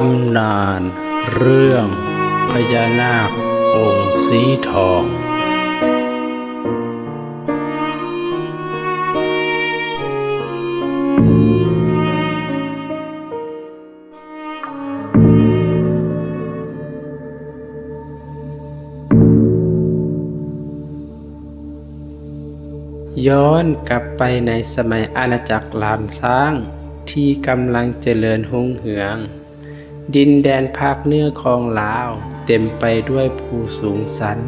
ຳນານເລື່ອງພະຍານາກອົງສີທອງ. ຍ້ອນກັບໄປໃນສະໄໝອານາຈັກລ້ານຊ້າງທີ່ກຳລັງຈະເລີນຮຸ່ງເຮືອງ, ດິນແດນພາກເໜືອຂອງລາວເຕັມໄປດ້ວຍພູສູງຊັນ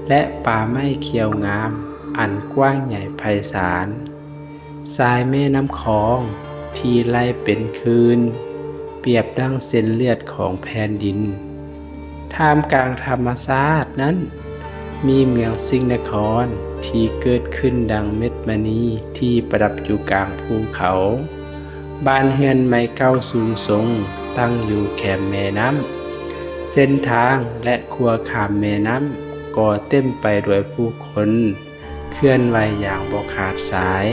ແລະ ປ່າໄມ້ຂຽວງາມອັນກວ້າງໃຫຍ່ໄພສານ. ສາຍແມ່ນ້ຳຂອງທີ່ໄຫຼເປັນຄື້ນ ປຽບດັ່ງເສັ້ນເລືອດຂອງແຜ່ນດິນ. ທ່າມກາງທຳມະຊາດນັ້ນ ມີເມືອງສິງນະຄອນທີ່ເກີດຂຶ້ນດັ່ງເມັດມະນີທີ່ປະດັບຢູ່ກາງພູເຂົາ. ບ້ານເຮືອນໄມ້ເກົ່າສູງຊົງຕັ້ງຢູ່ແຄມແມ່ນ້ຳ. ເສັ້ນທາງ ແລະ ຂົວຂ້າມແມ່ນ້ຳກໍເຕັມໄປດ້ວຍຜູ້ຄົນ ເຄື່ອນໄຫວຢ່າງບໍ່ຂາດສາຍ.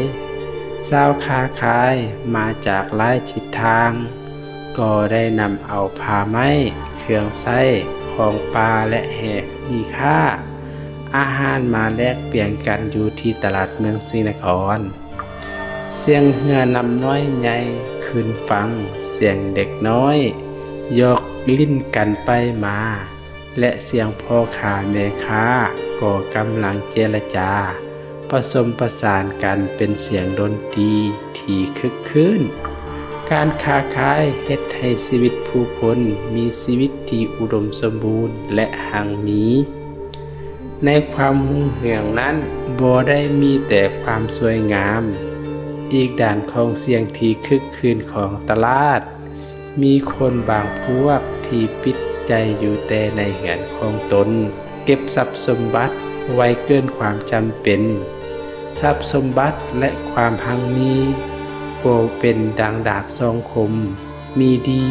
ຊາວຄ້າຂາຍມາຈາກຫຼາຍທິດທາງ ກໍໄດ້ນຳເອົາຜ້າໄມ້, ເຄື່ອງໃຊ້, ຂອງປ່າ ແລະ ແຮ່ມີຄ່າ, ອາຫານມາແລກປ່ຽນກັນຢູ່ທີ່ຕະຫຼາດເມືອງສິງນະຄອນ. ສຽງເຮືອນ້ຳນ້ອຍໃຫຍ່ຂຶ້ນຝັ່ງ, ສຽງເດັກນ້ອຍຢອກຫຼິ້ນກັນໄປມາ ແລະ ສຽງພໍ່ຄ້າແມ່ຄ້າກໍກຳລັງເຈລະຈາປະສົມປະສານກັນເປັນສຽງດົນຕີທີ່ຄຶກຄື້ນ. ການຄ້າຂາຍເຮັດໃຫ້ຊີວິດຜູ້ຄົນມີຊີວິດທີ່ອຸດົມສົມບູນ ແລະ ຮັ່ງມີ. ໃນຄວາມຮຸ່ງເຮືອງນັ້ນບໍ່ໄດ້ມີແຕ່ຄວາມສວຍງາມ. ອີກດ້ານຂອງສຽງທີ່ຄຶກຄື້ນຂອງຕະຫຼາດ ມີຄົນບາງພວກທີ່ປິດໃຈຢູ່ແຕ່ໃນເຮືອນຂອງຕົນ, ເກັບຊັບສົມບັດໄວ້ເກີນຄວາມຈຳເປັນ. ຊັບສົມບັດ ແລະ ຄວາມຮັ່ງມີກໍເປັນດັ່ງດາບສອງຄົມ, ມີດີ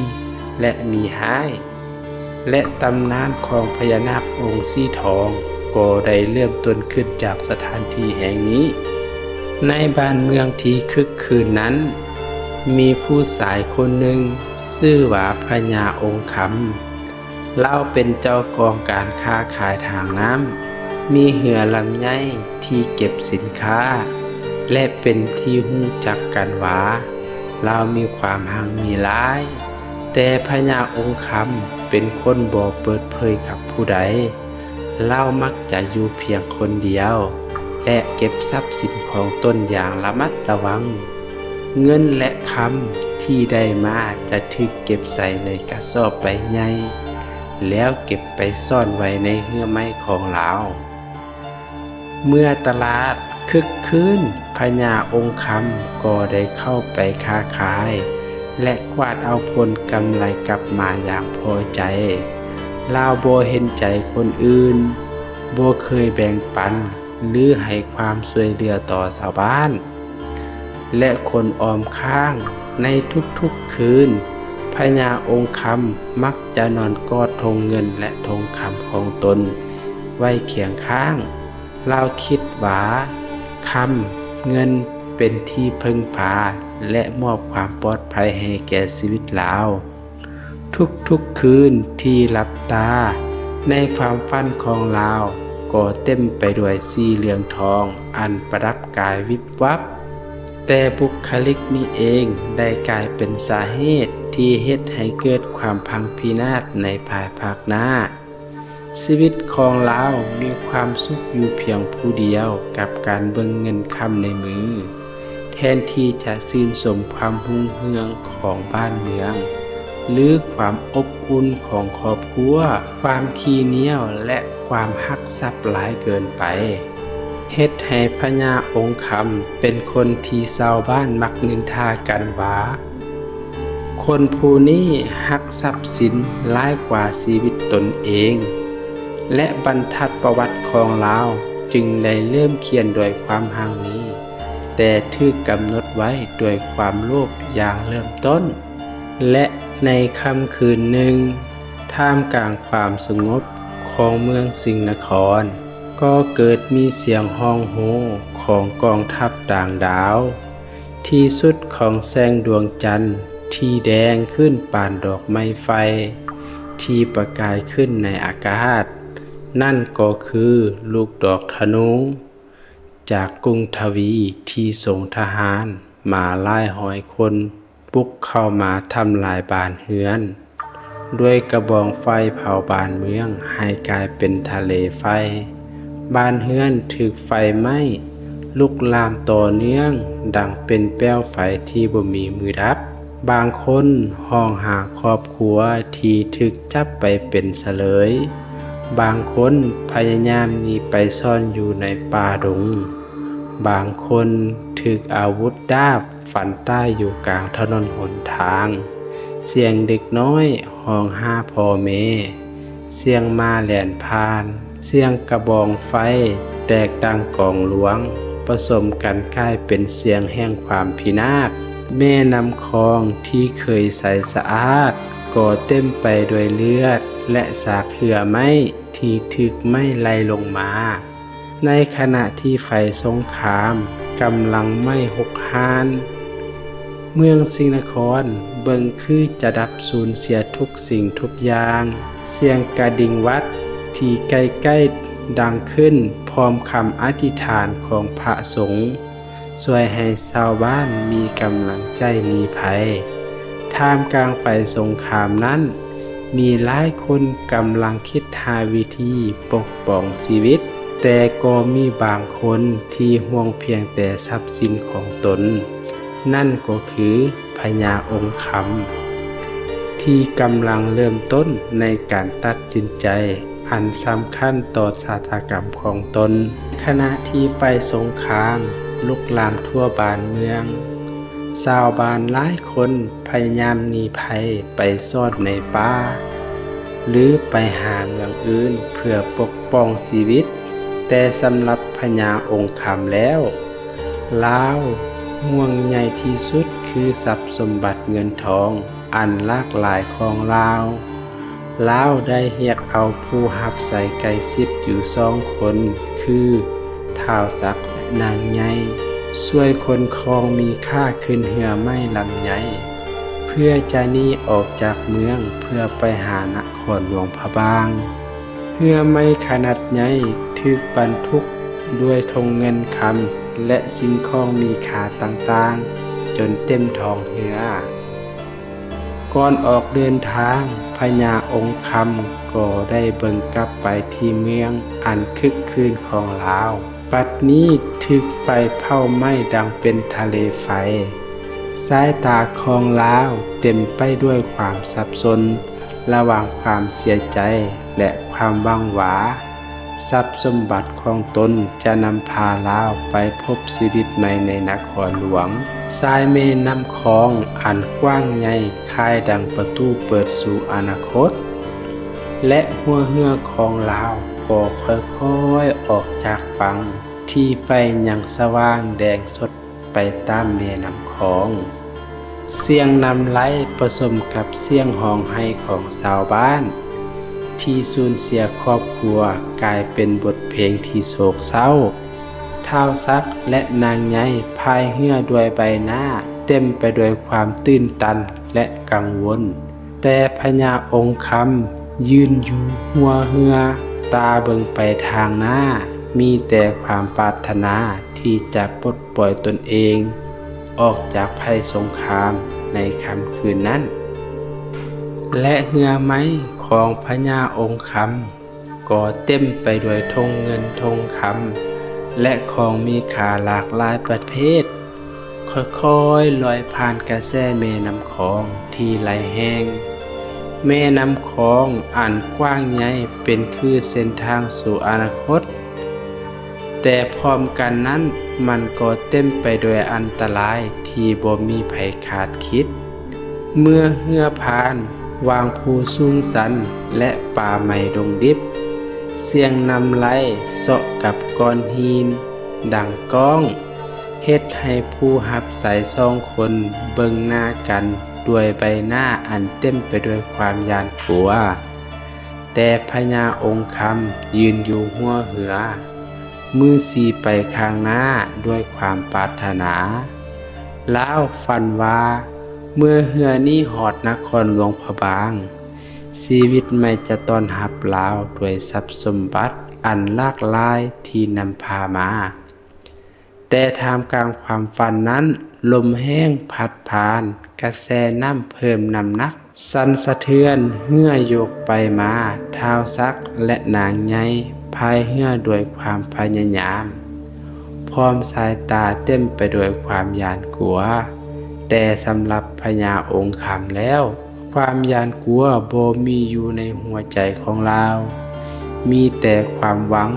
ແລະ ມີຮ້າຍ. ແລະ ຕຳນານຂອງພະຍານາກອົງສີທອງກໍໄດ້ເລີ່ມຕົ້ນຂຶ້ນຈາກສະຖານທີ່ແຫ່ງນີ້. ໃນບ້ານເມືອງທີ່ຄຶກຄື້ນນັ້ນ ມີຜູ້ຊາຍຄົນໜຶ່ງຊື່ວ່າພະຍາອົງຄຳ. ລາວເປັນເຈົ້າຂອງການຄ້າຂາຍທາງນ້ຳ, ມີເຮືອລຳໃຫຍ່ທີ່ເກັບສິນຄ້າ ແລະ ເປັນທີ່ຮູ້ຈັກກັນວ່າລາວມີຄວາມຮັ່ງມີຫຼາຍ. ແຕ່ພະຍາອົງຄຳເປັນຄົນບໍ່ເປີດເຜີຍກັບຜູ້ໃດ. ລາວມັກຈະຢູ່ພຽງຄົນດຽວ ແລະ ເກັບຊັບສິນຂອງຕົນຢ່າງລະມັດລະວັງ. ເງິນ ແລະ ຄຳທີ່ໄດ້ມາຈະຖືກເກັບໃສ່ໃນກະສອບໃບໃຫຍ່ ແລ້ວເກັບໄປຊ່ອນໄວ້ໃນເຮືອໄມ້ຂອງລາວ. ເມື່ອຕະຫຼາດຄຶກຄື້ນ, ພະຍາອົງຄຳກໍໄດ້ເຂົ້າໄປຄ້າຂາຍ ແລະ ກວາດເອົາຜົນກຳໄລກັບມາຢ່າງພໍໃຈ. ລາວບໍ່ເຫັນໃຈຄົນອື່ນ, ບໍ່ເຄີຍແບ່ງປັນ ຫຼື ໃຫ້ຄວາມຊ່ວຍເຫຼືອຕໍ່ຊາວບ້ານ ແລະ ຄົນອ້ອມຂ້າງ. ໃນທຸກໆຄືນ, ພະຍາອົງຄຳມັກຈະນອນກອດຖົງເງິນ ແລະ ຖົງຄຳຂອງຕົນໄວ້ຄຽງຂ້າງ. ລາວຄິດວ່າຄຳເງິນເປັນທີ່ເພິ່ງພາ ແລະ ມອບຄວາມປອດໄພໃຫ້ແກ່ຊີວິດລາວ. ທຸກໆຄືນທີ່ຫຼັບຕາ, ໃນຄວາມຝັນຂອງລາວກໍເຕັມໄປດ້ວຍສີເຫຼືອງທອງອັນປະດັບກາຍວິບວັບ. ແຕ່ບຸກຄະລິກນີ້ເອງໄດ້ກາຍເປັນສາເຫດທີ່ເຮັດໃຫ້ເກີດຄວາມພັງພິນາດໃນພາຍພາກໜ້າ. ຊີວິດຂອງລາວມີຄວາມສຸກຢູ່ພຽງຜູ້ດຽວກັບການເບິ່ງເງິນຄຳໃນມື, ແທນທີ່ຈະຊື່ນຊົມຄວາມຮຸ່ງເຮືອງຂອງບ້ານເມືອງ ຫຼື ຄວາມອົບອຸ່ນຂອງຄອບຄົວ. ຄວາມຂີ້ໜຽວ ແລະ ຄວາມຮັກຊັບຫຼາຍເກີນໄປ ເຮັດໃຫ້ພະຍາອົງຄຳເປັນຄົນທີ່ຊາວບ້ານມັກນິນທາກັນວ່າ ຄົນຜູ້ນີ້ຮັກຊັບສິນຫຼາຍກວ່າຊີວິດຕົນເອງ ແລະ ບັນທັດປະຫວັດຂອງລາວຈຶ່ງໄດ້ເລີ່ມຂຽນດ້ວຍຄວາມຮັ່ງມີ, ແຕ່ຖືກກຳນົດໄວ້ດ້ວຍຄວາມໂລບຢ່າງເລີ່ມຕົ້ນ. ແລະ ໃນຄ່ຳຄືນໜຶ່ງ, ທ່າມກາງຄວາມສະຫງົບຂອງເມືອງສິງນະຄອນ, ກໍເກີດມີສຽງຮ້ອງໂຮຂອງກອງທັບຕ່າງດາວ. ທີ່ສຸດຂອງແສງດວງຈັນ ທີ່ແດງຂຶ້ນປານດອກໄມ້ໄຟ ທີ່ປະກາຍຂຶ້ນໃນອາກາດ, ນັ້ນກໍຄືລູກດອກທະນູ ຈາກກຸງທະວີທີ່ສົ່ງທະຫານມາຫຼາຍຮ້ອຍຄົນ ບຸກເຂົ້າມາທຳລາຍບ້ານເຮືອນ ດ້ວຍກະບອງໄຟເຜົາບ້ານເມືອງໃຫ້ກາຍເປັນທະເລໄຟ. ບ້ານເຮືອນຖືກໄຟໄໝ້ລຸກລາມຕໍ່ເນື່ອງ ດັ່ງເປັນແປ້ວໄຟທີ່ບໍ່ມີມື້ດັບ. ບາງຄົນຮ້ອງຫາຄອບຄົວທີ່ຖືກຈັບໄປເປັນສະເຫຼີຍ. ບາງຄົນພະຍາຍາມໜີໄປຊ່ອນຢູ່ໃນປ່າດົງ. ບາງຄົນຖືກອາວຸດດາບຟັນຕາຍຢູ່ກາງຖະໜົນຫົນທາງ. ສຽງເດັກນ້ອຍຮ້ອງຫາພໍ່ແມ່, ສຽງມ້າແລ່ນຜ່ານ, ສຽງກະບອງໄຟແຕກດັ່ງກອງຫຼວງ ປະສົມກັນກາຍເປັນສຽງແຫ່ງຄວາມພິນາດ. ແມ່ນ້ຳຂອງທີ່ເຄີຍໃສສະອາດ ກໍເຕັມໄປດ້ວຍເລືອດ ແລະ ຊາກເຫື່ອໄໝ້ທີ່ຖືກໄໝ້ໄຫຼລົງມາ. ໃນຂະນະທີ່ໄຟສົງຄາມກຳລັງໄໝ້ຮຸກຮານ, ເມືອງສິງນະຄອນເບິ່ງຄືຈະດັບສູນເສຍທຸກສິ່ງທຸກຢ່າງ. ສຽງກະດິ່ງວັດທີ່ໃກ້ໆດັງຂຶ້ນ ພ້ອມຄຳອະທິຖານຂອງພະສົງ ຊ່ວຍໃຫ້ຊາວບ້ານມີກຳລັງໃຈໜີໄພ. ທ່າມກາງໄຟສົງຄາມນັ້ນ, ມີຫຼາຍຄົນກຳລັງຄິດຫາວິທີປົກປ້ອງຊີວິດ, ແຕ່ກໍມີບາງຄົນທີ່ຫ່ວງພຽງແຕ່ຊັບສິນຂອງຕົນ, ນັ້ນກໍຄືພະຍາອົງຄຳ ທີ່ກຳລັງເລີ່ມຕົ້ນໃນການຕັດສິນໃຈ ອັນສຳຄັນຕໍ່ຊະຕາກຳຂອງຕົນ. ຂະນະທີ່ໄຟສົງຄາມລຸກລາມທົ່ວບ້ານເມືອງ, ຊາວບ້ານຫຼາຍຄົນພະຍາຍາມໜີໄພໄປຊ່ອນໃນປ່າ ຫຼື ໄປຫາເມືອງອື່ນເພື່ອປົກປ້ອງຊີວິດ. ແຕ່ສຳລັບພະຍາອົງຄຳແລ້ວ, ລາວຫ່ວງໃຍທີ່ສຸດຄືຊັບສົມບັດເງິນທອງ ອັນຫຼາກຫຼາຍຂອງລາວ. ລາວໄດ້ຮຽກເອົາຜູ້ຮັບໃຊ້ໃກ້ຊິດຢູ່ສອງຄົນ ຄື ທ້າວສັກ ແລະ ນາງໃຫຍ່ ຊ່ວຍຂົນຂອງມີຄ່າຂຶ້ນເຮືອໄໝ້ລຳໃຫຍ່ ເພື່ອຈະໜີອອກຈາກເມືອງ ເພື່ອໄປຫານະຄອນຫຼວງພະບາງ. ເຮືອໄໝ້ຂະໜາດໃຫຍ່ຖືກບັນທຸກດ້ວຍຖົງເງິນຄຳ ແລະ ສິ່ງຂອງມີຄ່າຕ່າງໆ ຈົນເຕັມທ້ອງເຮືອ. ກ່ອນອອກເດີນທາງ, ພະຍາອົງຄຳກໍໄດ້ເບິ່ງກັບໄປທີ່ເມືອງອັນຄຶກຄື້ນຂອງລາວ, ບັດນີ້ຖືກໄຟເຜົາໄໝ້ດັ່ງເປັນທະເລໄຟ. ສາຍຕາຂອງລາວເຕັມໄປດ້ວຍຄວາມສັບສົນ ລະຫວ່າງຄວາມເສຍໃຈ ແລະ ຄວາມຫວັງວ່າ ຊັບສົມບັດຂອງຕົນຈະນຳພາລາວໄປພົບຊີວິດໃໝ່ໃນນະຄອນຫຼວງ. ສາຍແມ່ນ້ຳຂອງອັນກວ້າງໃຫຍ່ຄ້າຍດັ່ງປະຕູເປີດສູ່ອະນາຄົດ ແລະ ຫົວເຮືອຂອງລາວກໍຄ່ອຍໆອອກຈາກຝັ່ງ ທີ່ໄຟຍັງສະຫວ່າງແດງສົດໄປຕາມແມ່ນ້ຳຂອງ. ສຽງນ້ຳໄຫຼປະສົມກັບສຽງຮ້ອງໄຫ້ຂອງຊາວບ້ານທີ່ສູນເສຍຄອບຄົວ ກາຍເປັນບົດເພງທີ່ໂສກເສົ້າ. ທ້າວສັກ ແລະ ນາງໃຫຍ່ພາຍເຮືອດ້ວຍໃບໜ້າເຕັມໄປດ້ວຍຄວາມຕື່ນຕັນ ແລະ ກັງວົນ. ແຕ່ພະຍາອົງຄຳຢືນຢູ່ຫົວເຮືອ, ຕາເບິ່ງໄປທາງໜ້າ, ມີແຕ່ຄວາມປາດຖະໜາທີ່ຈະປົດປ່ອຍຕົນເອງອອກຈາກໄພສົງຄາມໃນຄ່ຳຄືນນັ້ນ. ແລະ ເຮືອໄໝ້ຂອງພະຍາອົງຄຳ ກໍເຕັມໄປດ້ວຍຖົງເງິນຖົງຄຳ ແລະ ຂອງມີຄ່າຫຼາກຫຼາຍປະເພດ ຄ່ອຍໆລອຍຜ່ານກະແສແມ່ນ້ຳຂອງທີ່ໄຫຼແຮງ. ແມ່ນ້ຳຂອງອັນກວ້າງໃຫຍ່ເປັນຄືເສັ້ນທາງສູ່ອະນາຄົດ, ແຕ່ພ້ອມກັນນັ້ນມັນກໍເຕັມໄປດ້ວຍອັນຕະລາຍທີ່ບໍ່ມີໃຜຄາດຄິດ. ເມື່ອເຮືອຜ່ານຫວ່າງພູສູງຊັນ ແລະ ປ່າໄມ້ດົງດິບ, ສຽງນ້ຳໄຫຼເຊາະກັບກ້ອນຫີນດັງກ້ອງ, ເຮັດໃຫ້ຜູ້ຮັບໃຊ້ສອງຄົນເບິ່ງໜ້າກັນດ້ວຍໃບໜ້າອັນເຕັມໄປດ້ວຍຄວາມຢ້ານກົວ. ແຕ່ພະຍາອົງຄຳຢືນຢູ່ຫົວເຮືອ, ມືຊີ້ໄປຂ້າງໜ້າດ້ວຍຄວາມປາດຖະໜາ. ລາວຝັນວ່າ ເມື່ອເຮືອນີ້ຮອດນະຄອນຫຼວງພະບາງ, ຊີວິດໃໝ່ຈະຕ້ອນຮັບລາວດ້ວຍຊັບສົມບັດອັນຫຼາກຫຼາຍທີ່ນຳພາມາ. ແຕ່ທ່າມກາງຄວາມຝັນນັ້ນ, ລົມແຮງພັດຜ່ານ, ກະແສນ້ຳເພີ່ມນ້ຳໜັກ, ສັ່ນສະເທືອນເຮືອໂຍກໄປມາ, ທ້າວສັກ ແລະ ນາງໃຫຍ່ພາຍເຮືອດ້ວຍຄວາມພະຍາຍາມ, ພ້ອມສາຍຕາເຕັມໄປດ້ວຍຄວາມຢ້ານກົວ. ແຕ່ສຳລັບພະຍາອົງຄຳແລ້ວ, ຄວາມຢ້ານກົວບໍ່ມີຢູ່ໃນຫົວໃຈຂອງລາວ, ມີແຕ່ຄວາມຫວັງ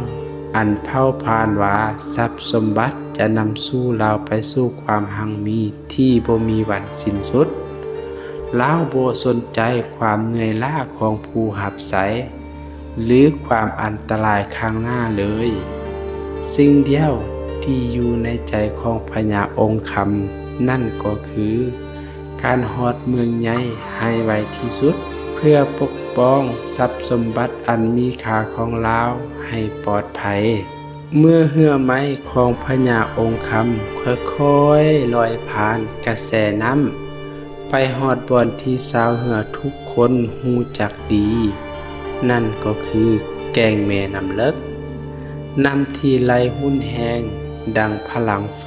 ອັນເຜົາຜານວ່າຊັບສົມບັດຈະນຳສູ່ລາວໄປສູ່ຄວາມຮັ່ງມີທີ່ບໍ່ມີວັນສິ້ນສຸດ. ລາວບໍ່ສົນໃຈຄວາມເມື່ອຍລ້າຂອງຜູ້ຮັບໃຊ້ ຫຼື ຄວາມອັນຕະລາຍຂ້າງໜ້າເລີຍ. ສິ່ງດຽວທີ່ຢູ່ໃນໃຈຂອງພະຍາອົງຄຳນັ້ນກໍຄື ການຮອດເມືອງໃຫຍ່ໃຫ້ໄວທີ່ສຸດ ເພື່ອປົກປ້ອງຊັບສົມບັດອັນມີຄ່າຂອງລາວໃຫ້ປອດໄພ. ເມື່ອເຮືອໄມ້ຂອງພະຍາອົງຄຳຄ່ອຍໆລອຍຜ່ານກະແສນ້ຳ ໄປຮອດບ່ອນທີ່ຊາວເຮືອທຸກຄົນຮູ້ຈັກດີ, ນັ້ນກໍຄືແກ່ງແມ່ນ້ຳເລິກ. ນ້ຳທີ່ໄຫຼຮຸນແຮງດັ່ງພະລັງໄຟ,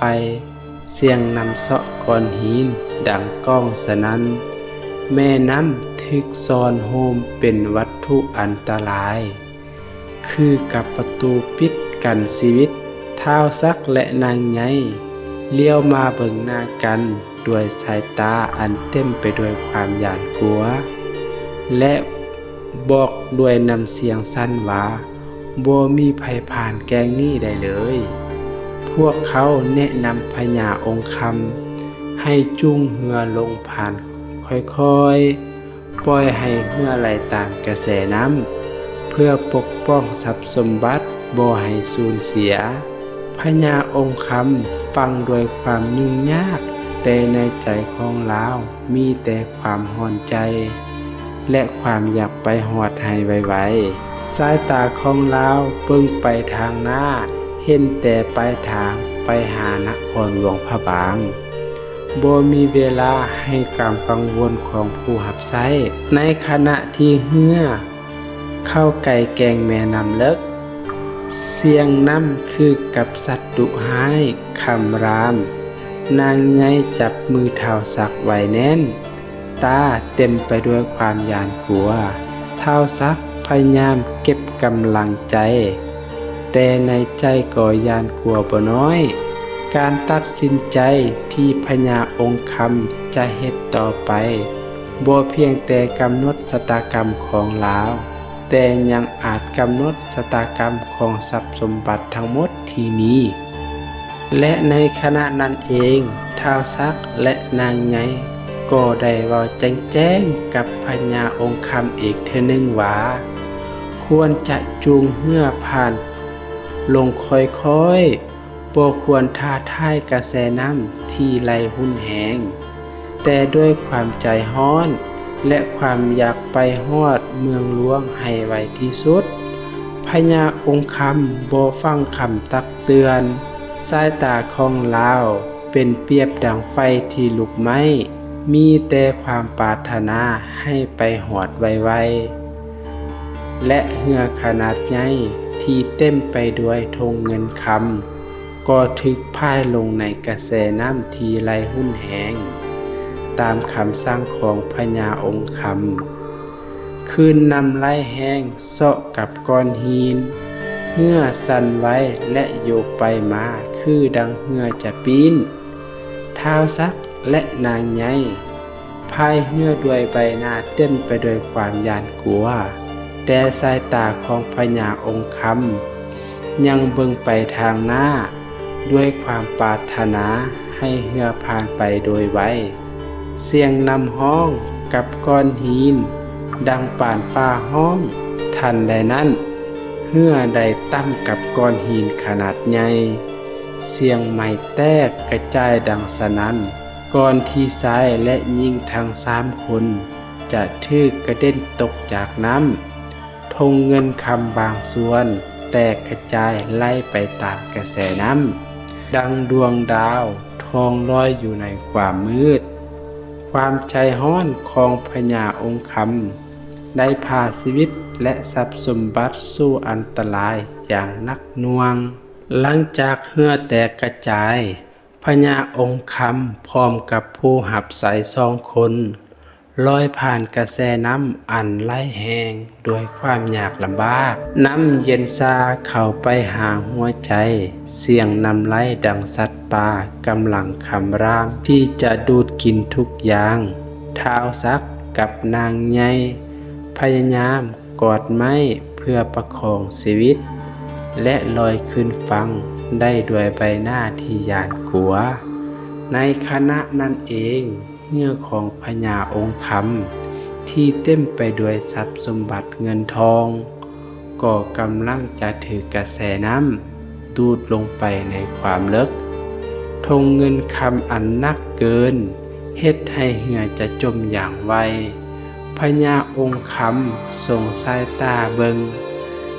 ສຽງນ້ຳເຊາະກ້ອນຫີນດັ່ງກ້ອງສະໜັ່ນ. ແມ່ນ້ຳຖືກຊ້ອນໂຮມເປັນວັດຖຸອັນຕະລາຍ ຄືກັບປະຕູປິດກັ້ນຊີວິດ. ທ້າວສັກ ແລະ ນາງໃຫຍ່ຫຼຽວມາເບິ່ງໜ້າກັນດ້ວຍສາຍຕາອັນເຕັມໄປດ້ວຍຄວາມຢ້ານກົວ ແລະ ບອກດ້ວຍນ້ຳສຽງສັ່ນວ່າ, ບໍ່ມີໃຜຜ່ານແກ້ງນີ້ໄດ້ເລີຍ. ພວກເຂົາແນະນຳພະຍາອົງຄຳໃຫ້ຈູງເຮືອລົງຜ່ານຄ່ອຍໆ ປ່ອຍໃຫ້ເຮືອໄຫຼຕາມກະແສນ້ຳ ເພື່ອປົກປ້ອງຊັບສົມບັດບໍ່ໃຫ້ສູນເສຍ. ພະຍາອົງຄຳຟັງດ້ວຍຄວາມຫຍຸ້ງຍາກ, ແຕ່ໃນໃຈຂອງລາວມີແຕ່ຄວາມຮ້ອນໃຈ ແລະ ຄວາມຢາກໄປຮອດໃຫ້ໄວໆ. ສາຍຕາຂອງລາວເບິ່ງໄປທາງໜ້າ, ເຫັນແຕ່ປາຍທາງໄປຫານະຄອນຫຼວງພະບາງ. ບໍ່ມີເວລາໃຫ້ຄວາມກັງວົນຂອງຜູ້ຮັບໃຊ້. ໃນຂະນະທີ່ເຮືອເຂົ້າໃກ້ແກ່ງແມ່ນ້ຳເລິກ, ສຽງນ້ຳຄືກັບສັດດຸຮ້າຍຄຳລາມ. ນາງໃຫຍ່ຈັບມືທ້າວສັກໄວ້ແໜ້ນ, ຕາເຕັມໄປດ້ວຍຄວາມຢ້ານກົວ. ທ້າວສັກພະຍາຍາມເກັບກຳລັງໃຈ, ແຕ່ໃນໃຈກໍຢ້ານກົວບໍ່ນ້ອຍ. ການຕັດສິນໃຈທີ່ພະຍາອົງຄຳຈະເຮັດຕໍ່ໄປ ບໍ່ພຽງແຕ່ກຳນົດຊະຕາກຳຂອງລາວ, ແຕ່ຍັງອາດກຳນົດຊະຕາກຳຂອງຊັບສົມບັດທັງໝົດທີ່ມີ. ແລະ ໃນຂະນະນັ້ນເອງ, ທ້າວສັກ ແລະ ນາງໃຫຍ່ກໍໄດ້ເວົ້າແຈ້ງໆກັບພະຍາອົງຄຳອີກເທື່ອໜຶ່ງວ່າ, ຄວນຈະຈູງເຮືອຜ່ານລົງຄ່ອຍໆ, ບໍ່ຄວນທ້າທາຍກະແສນ້ຳທີ່ໄຫຼຮຸນແຮງ, ແຕ່ດ້ວຍຄວາມໃຈຮ້ອນ ແລະ ຄວາມຢາກໄປຮອດເມືອງຫຼວງໃຫ້ໄວທີ່ສຸດ. ພະຍາອົງຄຳບໍ່ຟັງຄຳຕັກເຕືອນ. ສາຍຕາຂອງລາວເປັນປຽບດັ່ງໄຟທີ່ລຸກໄໝ້, ມີແຕ່ຄວາມປາດຖະໜາໃຫ້ໄປຮອດໄວໆ ແລະ ເຮືອຂະໜາດໃຫຍ່ທີ່ເຕັມໄປດ້ວຍຖົງເງິນຄຳ ກໍຖືກພາຍລົງໃນກະແສນ້ຳທີ່ໄຫຼຮຸນແຮງ, ຕາມຄຳສັ່ງຂອງພະຍາອົງຄຳ. ຄື້ນນ້ຳໄຫຼແຮງເຊາະກັບກ້ອນຫີນ, ເຮືອສັ່ນໄຫວ ແລະ ໂຍກໄປມາຄືດັ່ງເຮືອຈະປີ້ນ. ທ້າວສັກ ແລະ ນາງໃຫຍ່ພາຍເຮືອດ້ວຍໃບໜ້າເຕັມໄປດ້ວຍຄວາມຢ້ານກົວ, ແຕ່ສາຍຕາຂອງພະຍາອົງຄຳຍັງເບິ່ງໄປທາງໜ້າ ດ້ວຍຄວາມປາດຖະໜາໃຫ້ເຮືອຜ່ານໄປໂດຍໄວ. ສຽງນ້ຳຮ້ອງກັບກ້ອນຫີນດັງປານຟ້າຮ້ອງ. ທັນໃດນັ້ນ, ເຮືອໄດ້ຕຳກັບກ້ອນຫີນຂະໜາດໃຫຍ່. ສຽງໄມ້ແຕກກະຈາຍດັງສະໜັ່ນ, ກ່ອນທີ່ຊາຍ ແລະ ຍິງທັງສາມຄົນຈະຖືກກະເດັນຕົກຈາກນ້ຳ. ຖົງເງິນຄຳບາງສ່ວນແຕກກະຈາຍໄຫຼໄປຕາມກະແສນ້ຳ, ດັ່ງດວງດາວທ່ອງລອຍຢູ່ໃນຄວາມມືດ. ຄວາມໃຈຮ້ອນຂອງພະຍາອົງຄຳ ໄດ້ພາຊີວິດ ແລະ ຊັບສົມບັດສູ່ອັນຕະລາຍຢ່າງໜັກໜ່ວງ. ຫຼັງຈາກເຮືອແຕກກະຈາຍ, ພະຍາອົງຄຳພ້ອມກັບຜູ້ຮັບໃຊ້ສອງຄົນ ລອຍຜ່ານກະແສນ້ຳອັນໄຫຼແຮງດ້ວຍຄວາມຍາກລຳບາກ. ນ້ຳເຢັນຊາເຂົ້າໄປຫາຫົວໃຈ, ສຽງນ້ຳໄຫຼດັ່ງສັດປ່າກຳລັງຄຳລາມທີ່ຈະດູດກິນທຸກຢ່າງ. ທ້າວສັກກັບນາງໃຫຍ່ພະຍາຍາມກອດໄມ້ເພື່ອປະຄອງຊີວິດ ແລະ ລອຍຂຶ້ນຝັ່ງໄດ້ດ້ວຍໃບໜ້າທີ່ຢ້ານກົວ. ໃນຂະນະນັ້ນເອງ, ເຮືອຂອງພະຍາອົງຄຳທີ່ເຕັມໄປດ້ວຍຊັບສົມບັດເງິນທອງ ກໍກຳລັງຈະຖືກກະແສນ້ຳດູດລົງໄປໃນຄວາມເລິກ. ຖົງເງິນຄຳອັນໜັກເກີນເຮັດໃຫ້ເຮືອຈະຈົມຢ່າງໄວ. ພະຍາອົງຄຳສົ່ງສາຍຕາເບິ່ງ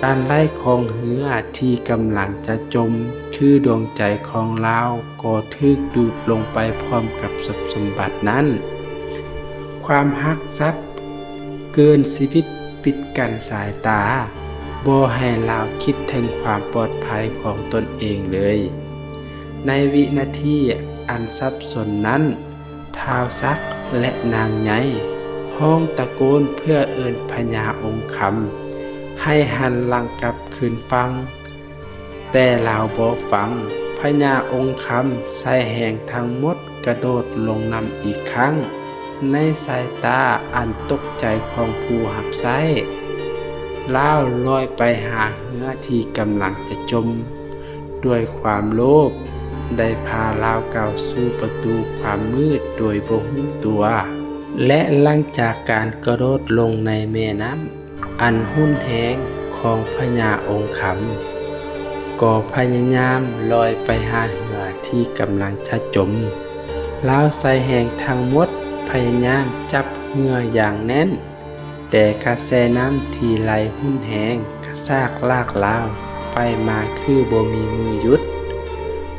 ການໄຫຼຂອງເຮືອທີ່ກຳລັງຈະຈົມ, ຄືດວງໃຈຂອງລາວກໍຖືກດູດລົງໄປພ້ອມກັບຊັບສົມບັດນັ້ນ. ຄວາມຮັກຊັບເກີນຊີວິດປິດກັ້ນສາຍຕາ, ບໍ່ໃຫ້ລາວຄິດເຖິງຄວາມປອດໄພຂອງຕົນເອງເລີຍ. ໃນວິນາທີອັນສັບສົນນັ້ນ, ທ້າວສັກ ແລະ ນາງໃຫຍ່ຮ້ອງຕະໂກນເພື່ອເອີ້ນພະຍາອົງຄຳໃຫ້ຫັນຫຼັງກັບຄືນຝັ່ງ, ແຕ່ລາວບໍ່ຟັງ. ພະຍາອົງຄຳໃຊ້ແຮງທັງໝົດກະໂດດລົງນ້ຳອີກຄັ້ງ. ໃນສາຍຕາອັນຕົກໃຈຂອງຜູ້ຮັບໃຊ້, ລາວລອຍໄປຫາເຮືອທີ່ກຳລັງຈະຈົມ. ດ້ວຍຄວາມໂລບໄດ້ພາລາວກ້າວສູ່ປະຕູຄວາມມືດໂດຍບໍ່ຮູ້ຕົວ ແລະ ຫຼັງຈາກການກະໂດດລົງໃນແມ່ນ້ຳອັນຮຸນແຮງຂອງພະຍາອົງຄຳ, ກໍພະຍາຍາມລອຍໄປຫາເຮືອທີ່ກຳລັງຈະຈົມ. ລາວໃຊ້ແຮງທັງໝົດພະຍາຍາມຈັບເຮືອຢ່າງແໜ້ນ, ແຕ່ກະແສນ້ຳທີ່ໄຫຼຮຸນແຮງກະຊາກລາກລາວໄປມາຄືບໍ່ມີມື້ຢຸດ.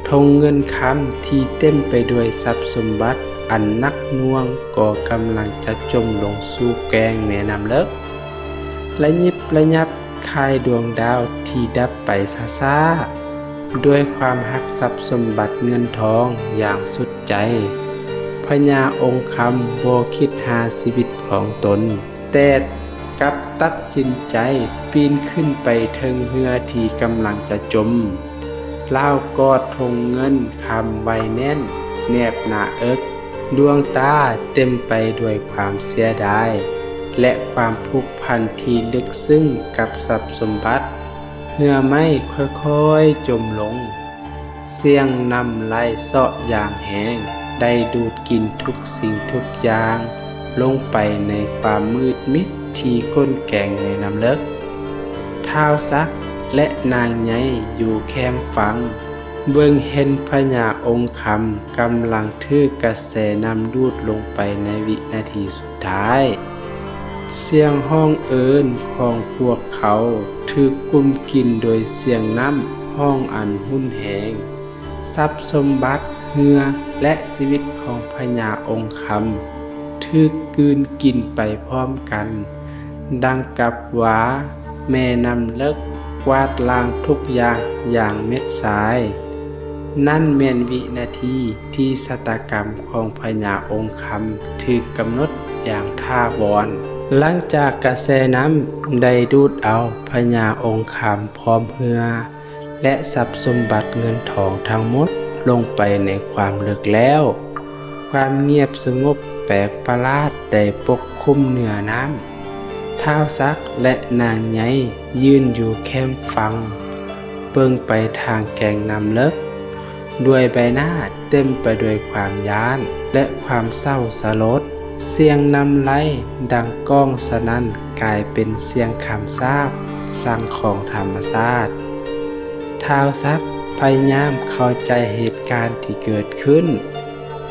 ຖົງເງິນຄຳທີ່ເຕັມໄປດ້ວຍຊັບສົມບັດອັນໜັກໜ່ວງກໍກຳລັງຈະຈົມລົງສູ່ແກ້ງແມ່ນ້ຳເລິກ. ລະຍິບລະຍັບຄ້າຍດວງດາວທີ່ດັບໄປຊ້າໆ. ດ້ວຍຄວາມຮັກຊັບສົມບັດເງິນທອງຢ່າງສຸດໃຈ, ພະຍາອົງຄຳບໍ່ຄິດຫາຊີວິດຂອງຕົນ, ແຕ່ກັບຕັດສິນໃຈປີນຂຶ້ນໄປເທິງເຮືອທີ່ກຳລັງຈະຈົມ. ລາວກອດຖົງເງິນຄຳໄວ້ແໜ້ນແນບໜ້າເອິກ, ດວງຕາເຕັມໄປດ້ວຍຄວາມເສຍດາຍ ແລະ ຄວາມຜູກພັນທີ່ເລິກເຊິ່ງກັບຊັບສົມບັດ. ເຮືອໄມ້ຄ່ອຍໆຈົມລົງ. ສຽງນ້ຳໄຫຼເຊາະຢ່າງແຮງໄດ້ດູດກິນທຸກສິ່ງທຸກຢ່າງລົງໄປໃນຄວາມມືດມິດທີ່ກົ້ນແກງແມ່ນ້ຳເລິກ. ທ້າວສັກ ແລະ ນາງໃຫຍ່ຢູ່ແຄມຝັ່ງ ເບິ່ງເຫັນພະຍາອົງຄຳກຳລັງຖືກກະແສນ້ຳດູດລົງໄປໃນວິນາທີສຸດທ້າຍ. ສຽງຮ້ອງເອີ້ນຂອງພວກເຂົາຖືກກຸມກິນໂດຍສຽງນ້ຳຮ້ອງອັນຮຸນແຮງ. ຊັບສົມບັດ, ເຮືອ ແລະ ຊີວິດຂອງພະຍາອົງຄຳຖືກກືນກິນໄປພ້ອມກັນ. ດັ່ງກັບວ່າແມ່ນ້ຳເລິກກວາດລ້າງທຸກຢ່າງຢ່າງເມັດຊາຍ. ນັ້ນແມ່ນວິນາທີທີ່ຊະຕາກຳຂອງພະຍາອົງຄຳຖືກກຳນົດຢ່າງຖາວອນ. ຫຼັງຈາກກະແສນ້ຳໄດ້ດູດເອົາພະຍາອົງຄຳພ້ອມເຮືອ ແລະ ຊັບສົມບັດເງິນທອງທັງໝົດລົງໄປໃນຄວາມເລິກແລ້ວ, ຄວາມງຽບສະຫງົບແປກປະຫຼາດໄດ້ປົກຄຸມເໜືອນ້ຳ. ທ້າວສັກ ແລະ ນາງໃຫຍ່ຢືນຢູ່ແຄມຝັ່ງ, ເບິ່ງໄປທາງແກ້ງນ້ຳເລິກ ດ້ວຍໃບໜ້າເຕັມໄປດ້ວຍຄວາມຢ້ານ ແລະ ຄວາມເສົ້າສະຫຼົດ. ສຽງນ້ຳໄຫຼດັງກ້ອງສະໜັ່ນ ກາຍເປັນສຽງຄຳສາບສັ່ງຂອງທຳມະຊາດ. ທ້າວສັກພະຍາຍາມເຂົ້າໃຈເຫດການທີ່ເກີດຂຶ້ນ,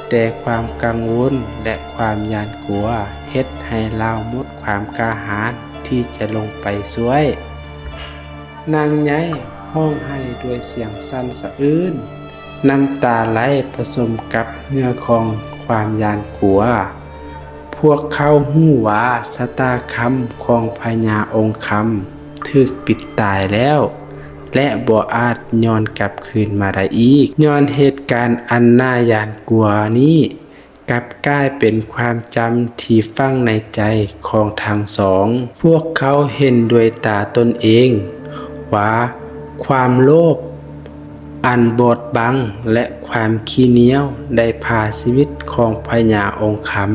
ແຕ່ຄວາມກັງວົນ ແລະ ຄວາມຢ້ານກົວເຮັດໃຫ້ລາວໝົດຄວາມກ້າຫານທີ່ຈະລົງໄປຊ່ວຍ. ນາງໃຫຍ່ຮ້ອງໄຫ້ດ້ວຍສຽງສັ່ນສະອື້ນ, ນ້ຳຕາໄຫຼປະສົມກັບເຫື່ອຂອງຄວາມຢ້ານກົວ. ພວກເຂົາຮູ້ວ່າຊະຕາຄຳຂອງພະຍາອົງຄຳຖືກປິດຕາຍແລ້ວ ແລະ ບໍ່ອາດຍ້ອນກັບຄືນມາໄດ້ອີກ. ຍ້ອນເຫດການອັນໜ້າຢ້ານກົວນີ້ ກັບກາຍເປັນຄວາມຈຳທີ່ຝັງໃນໃຈຂອງທັງສອງ. ພວກເຂົາເຫັນດ້ວຍຕາຕົນເອງວ່າຄວາມໂລບອັນບອດບັງ ແລະ ຄວາມຂີ້ໜຽວໄດ້ພາຊີວິດຂອງພະຍາອົງຄຳ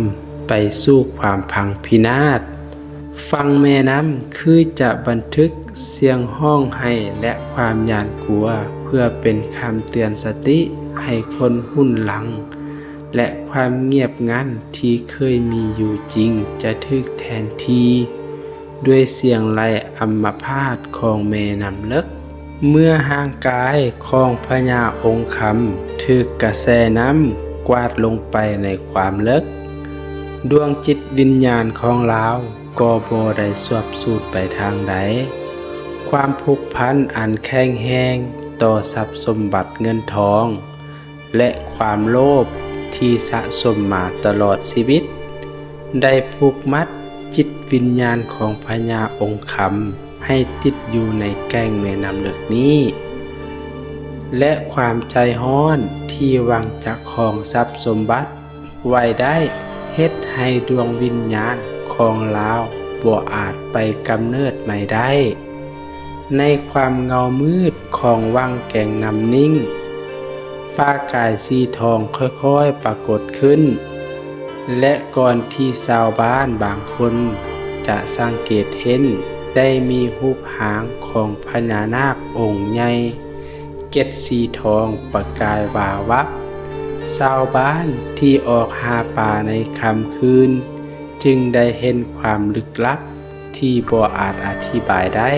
ໄປສູ່ຄວາມພັງພິນາດ. ຝັ່ງແມ່ນ້ຳຄືຈະບັນທຶກສຽງຮ້ອງໄຫ້ ແລະ ຄວາມຢ້ານກົວ ເພື່ອເປັນຄຳເຕືອນສະຕິໃຫ້ຄົນຮຸ່ນຫຼັງ ແລະ ຄວາມງຽບງັນທີ່ເຄີຍມີຢູ່ຈິງຈະຖືກແທນທີ່ດ້ວຍສຽງໄລ່ອຳມະພາດຂອງແມ່ນ້ຳເລິກ. ເມື່ອຮ່າງກາຍຂອງພະຍາອົງຄຳຖືກກະແສນ້ຳກວາດລົງໄປໃນຄວາມເລິກ, ດວງຈິດວິນຍານຂອງລາວກໍບໍ່ໄດ້ສວບສູນໄປທາງໃດ. ຄວາມຜູກພັນອັນແຂງແຮງຕໍ່ຊັບສົມບັດເງິນທອງ ແລະ ຄວາມໂລບທີ່ສະສົມມາຕະຫຼອດຊີວິດ ໄດ້ຜູກມັດຈິດວິນຍານຂອງພະຍາອົງຄຳ ໃຫ້ຕິດຢູ່ໃນແກ້ງແມ່ນ້ຳເລິກນີ້ ແລະ ຄວາມໃຈຮ້ອນທີ່ຫວັງຈະຄອງຊັບສົມບັດໄວ້ໄດ້ ເຮັດໃຫ້ດວງວິນຍານຂອງລາວບໍ່ອາດໄປກຳເນີດໃໝ່ໄດ້. ໃນຄວາມເງົາມືດຂອງວັງແກງນ້ຳນິ້ງ, ປະກາຍສີທອງຄ່ອຍໆປາກົດຂຶ້ນ ແລະ ກ່ອນທີ່ຊາວບ້ານບາງຄົນຈະສັງເກດເຫັນ, ໄດ້ມີຮູບຮ່າງຂອງພະຍານາກອົງໃຫຍ່ ເກັດສີທອງປະກາຍວາວັບ. ຊາວບ້ານທີ່ອອກຫາປາໃນຄ່ຳຄືນ ຈຶ່ງໄດ້ເຫັນຄວາມລຶກລັບທີ່ບໍ່ອາດອະທິບາຍໄດ້.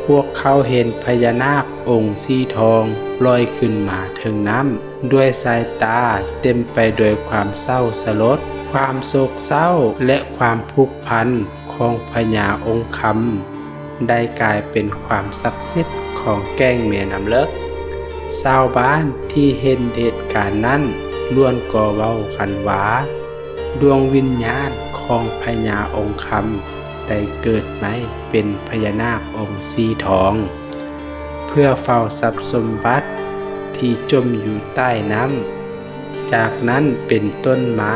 ພວກເຂົາເຫັນພະຍານາກອົງສີທອງລອຍຂຶ້ນມາເທິງນ້ຳ ດ້ວຍສາຍຕາເຕັມໄປດ້ວຍຄວາມເສົ້າສະຫຼົດ, ຄວາມໂສກເສົ້າ ແລະ ຄວາມຜູກພັນ ຂອງພະຍາອົງຄຳ ໄດ້ກາຍເປັນຄວາມສັກສິດຂອງແກ້ງແມ່ນ້ຳເລິກ. ຊາວບ້ານທີ່ເຫັນເຫດການນັ້ນລ້ວນກໍເວົ້າກັນວ່າ ດວງວິນຍານຂອງພະຍາອົງຄຳໄດ້ເກີດໃໝ່ເປັນພະຍານາກອົງສີທອງ ເພື່ອເຝົ້າຊັບສົມບັດທີ່ຈົມຢູ່ໃຕ້ນ້ຳ. ຈາກນັ້ນເປັນຕົ້ນມາ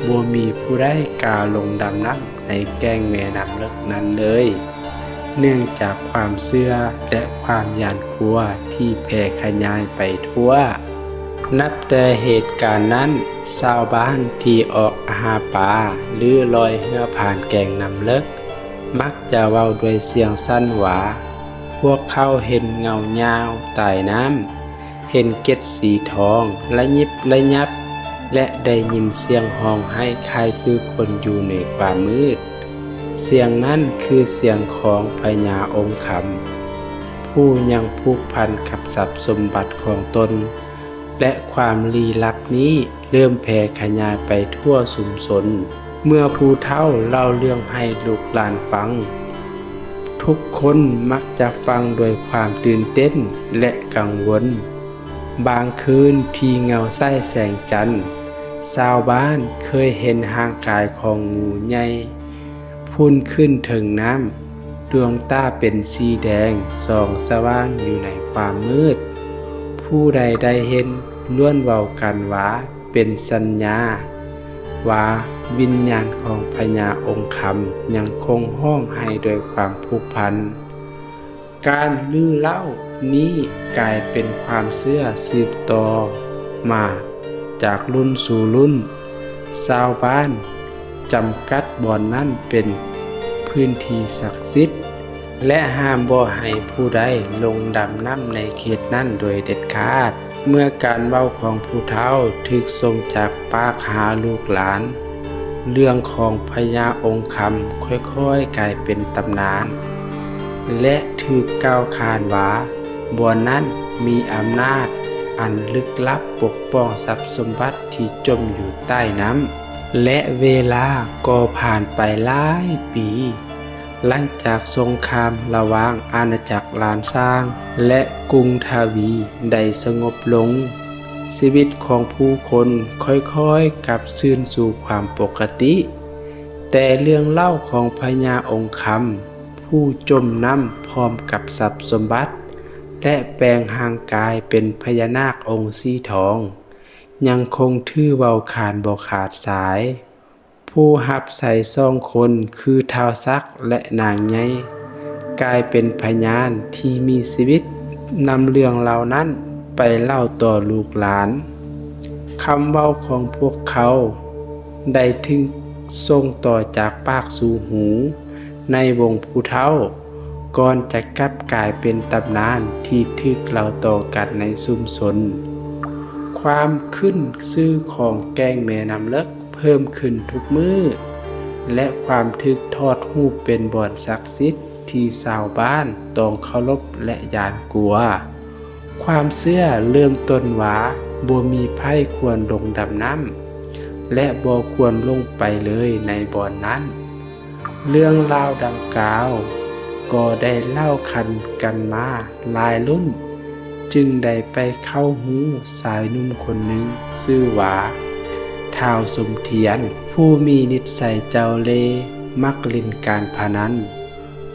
ບໍ່ມີຜູ້ໃດກ້າລົງດຳນ້ຳໃນແກ້ງແມ່ນ້ຳເລິກນັ້ນເລີຍ ເນື່ອງຈາກຄວາມເຊື່ອ ແລະ ຄວາມຢ້ານກົວທີ່ແຜ່ຂະຫຍາຍໄປທົ່ວ. ນັບແຕ່ເຫດການນັ້ນ, ຊາວບ້ານທີ່ອອກຫາປາ ຫຼື ລອຍເຮືອຜ່ານແກ້ງນ້ຳເລິກ ມັກຈະເວົ້າດ້ວຍສຽງສັ່ນວ່າ ພວກເຂົາເຫັນເງົາຍາວໃຕ້ນ້ຳ, ເຫັນເກັດສີທອງລະຍິບລະຍັບ ແລະ ໄດ້ຍິນສຽງຮ້ອງໄຫ້ຄ້າຍຄືຄົນຢູ່ໃນຄວາມມືດ. ສຽງນັ້ນຄືສຽງຂອງພະຍາອົງຄຳ ຜູ້ຍັງຜູກພັນກັບຊັບສົມບັດຂອງຕົນ ແລະ ຄວາມລີ້ລັບນີ້ເລີ່ມແຜ່ຂະຫຍາຍໄປທົ່ວຊຸມຊົນ. ເມື່ອຜູ້ເຖົ້າເລົ່າເລື່ອງໃຫ້ລູກຫຼານຟັງ, ທຸກຄົນມັກຈະຟັງດ້ວຍຄວາມຕື່ນເຕັ້ນ ແລະ ກັງວົນ. ບາງຄືນທີ່ເງົາໃສແສງຈັນ, ຊາວບ້ານເຄີຍເຫັນຮ່າງກາຍຂອງງູໃຫຍ່ ພຸ່ນຂຶ້ນເທິງນ້ຳ, ດວງຕາເປັນສີແດງສ່ອງສະຫວ່າງຢູ່ໃນຄວາມມືດ. ຜູ້ໃດໄດ້ເຫັນລ້ວນເວົ້າກັນວ່າເປັນສັນຍາວ່າວິນຍານຂອງພະຍາອົງຄຳຍັງຄົງຮ້ອງໄຫ້ດ້ວຍຄວາມຜູກພັນ. ການລືເລົ່ານີ້ກາຍເປັນຄວາມເຊື່ອສືບຕໍ່ມາຈາກລຸ້ນສູ່ລຸ້ນ. ຊາວບ້ານຈຳກັດບ່ອນນັ້ນເປັນພື້ນທີ່ສັກສິດ ແລະ ຫ້າມບໍ່ໃຫ້ຜູ້ໃດລົງດຳນ້ຳໃນເຂດນັ້ນໂດຍເດັດຂາດ. ເມື່ອການເວົ້າຂອງຜູ້ເຖົ້າຖືກສົ່ງຈາກປາກຫາລູກຫຼານ, ເລື່ອງຂອງພະຍາອົງຄຳຄ່ອຍໆກາຍເປັນຕຳນານ ແລະ ຖືກກ່າວຂານວ່າບ່ອນນັ້ນມີອຳນາດອັນລຶກລັບປົກປ້ອງຊັບສົມບັດທີ່ຈົມຢູ່ໃຕ້ນ້ຳ. ແລະ ເວລາກໍຜ່ານໄປຫຼາຍປີ. ຫຼັງຈາກສົງຄາມລະຫວ່າງອານາຈັກລ້ານຊ້າງ ແລະ ກຸງທະວີໄດ້ສະຫງົບລົງ, ຊີວິດຂອງຜູ້ຄົນຄ່ອຍໆກັບຄືນສູ່ຄວາມປົກກະຕິ, ແຕ່ເລື່ອງເລົ່າຂອງພະຍາອົງຄຳ ຜູ້ຈົມນ້ຳພ້ອມກັບຊັບສົມບັດ ແລະ ແປງຮ່າງກາຍເປັນພະຍານາກອົງສີທອງ ຍັງຄົງຖືເວົ້າຂານບໍ່ຂາດສາຍ. ຜູ້ຮັບໃຊ້ສອງຄົນຄືທ້າວສັກ ແລະ ນາງໃຫຍ່ ກາຍເປັນພະຍານທີ່ມີຊີວິດ ນຳເລື່ອງເລົ່ານັ້ນໄປເລົ່າຕໍ່ລູກຫຼານ. ຄຳເວົ້າຂອງພວກເຂົາໄດ້ຖືກສົ່ງຕໍ່ຈາກປາກສູ່ຫູ ໃນວົງຜູ້ເຖົ້າ ກ່ອນຈະກັບກາຍເປັນຕຳນານທີ່ຖືກເລົ່າຕໍ່ກັນໃນຊຸມຊົນ. ຄວາມຂຶ້ນຊື່ຂອງແກ້ງແມ່ນ້ຳເລິກເພີ່ມຂຶ້ນທຸກມື້ ແລະ ຄວາມຖືກຖອດຮູບເປັນບ່ອນສັກສິດທີ່ຊາວບ້ານຕ້ອງເຄົາລົບ ແລະ ຢ້ານກົວ. ຄວາມເຊື່ອເລີ່ມຕົ້ນວ່າບໍ່ມີໃຜຄວນລົງດຳນ້ຳ ແລະ ບໍ່ຄວນລົງໄປເລີຍໃນບ່ອນນັ້ນ. ເລື່ອງລາວດັ່ງກ່າວກໍໄດ້ເລົ່າຂັນກັນມາຫຼາຍລຸ້ນ ຈຶ່ງໄດ້ໄປເຂົ້າຫູຊາຍໜຸ່ມຄົນໜຶ່ງຊື່ວ່າ ທ້າວສົມທຽນ ຜູ້ມີນິດໄສເຈົ້າເລ່ ມັກຫຼິ້ນການພະນັນ.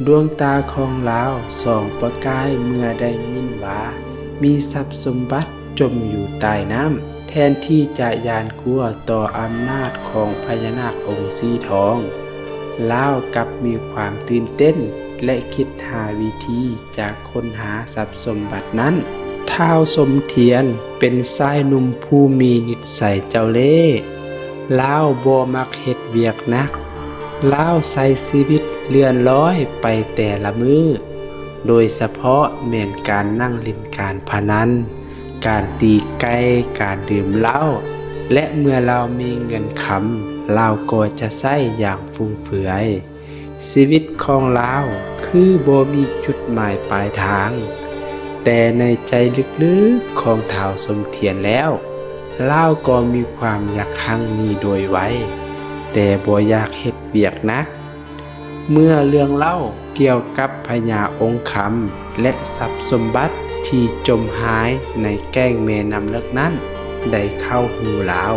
ດວງຕາຂອງລາວສ່ອງປະກາຍເມື່ອໄດ້ຍິນວ່າມີຊັບສົມບັດຈົມຢູ່ໃຕ້ນ້ຳ. ແທນທີ່ຈະຢ້ານກົວຕໍ່ອຳນາດຂອງພະຍານາກອົງສີທອງ, ລາວກັບມີຄວາມຕື່ນເຕັ້ນ ແລະ ຄິດຫາວິທີຈະຄົ້ນຫາຊັບສົມບັດນັ້ນ. ທ້າວສົມທຽນເປັນຊາຍໜຸ່ມຜູ້ມີນິດໄສເຈົ້າເລ່. ລາວບໍ່ມັກເຮັດວຽກໜັກ. ລາວໃຊ້ຊີວິດເລື່ອນລອຍໄປແຕ່ລະມື້, ໂດຍສະເພາະແມ່ນການນັ່ງຫຼິ້ນການພະນັນ, ການຕີໄກ່, ການດື່ມເຫຼົ້າ ແລະ ເມື່ອລາວມີເງິນຄຳ, ລາວກໍຈະໃຊ້ຢ່າງຟຸມເຟືອຍ. ຊີວິດຂອງລາວຄືບໍ່ມີຈຸດໝາຍປາຍທາງ, ແຕ່ໃນໃຈເລິກໆຂອງທ້າວສົມທຽນແລ້ວ, ລາວກໍມີຄວາມຢາກຮັ່ງມີໂດຍໄວ, ແຕ່ບໍ່ຢາກເຮັດວຽກໜັກ. ເມື່ອເລື່ອງເລົ່າກ່ຽວກັບພະຍາອົງຄຳ ແລະ ຊັບສົມບັດທີ່ຈົມຫາຍໃນແກ້ງແມ່ນ້ຳເລິກນັ້ນໄດ້ເຂົ້າຫູລາວ,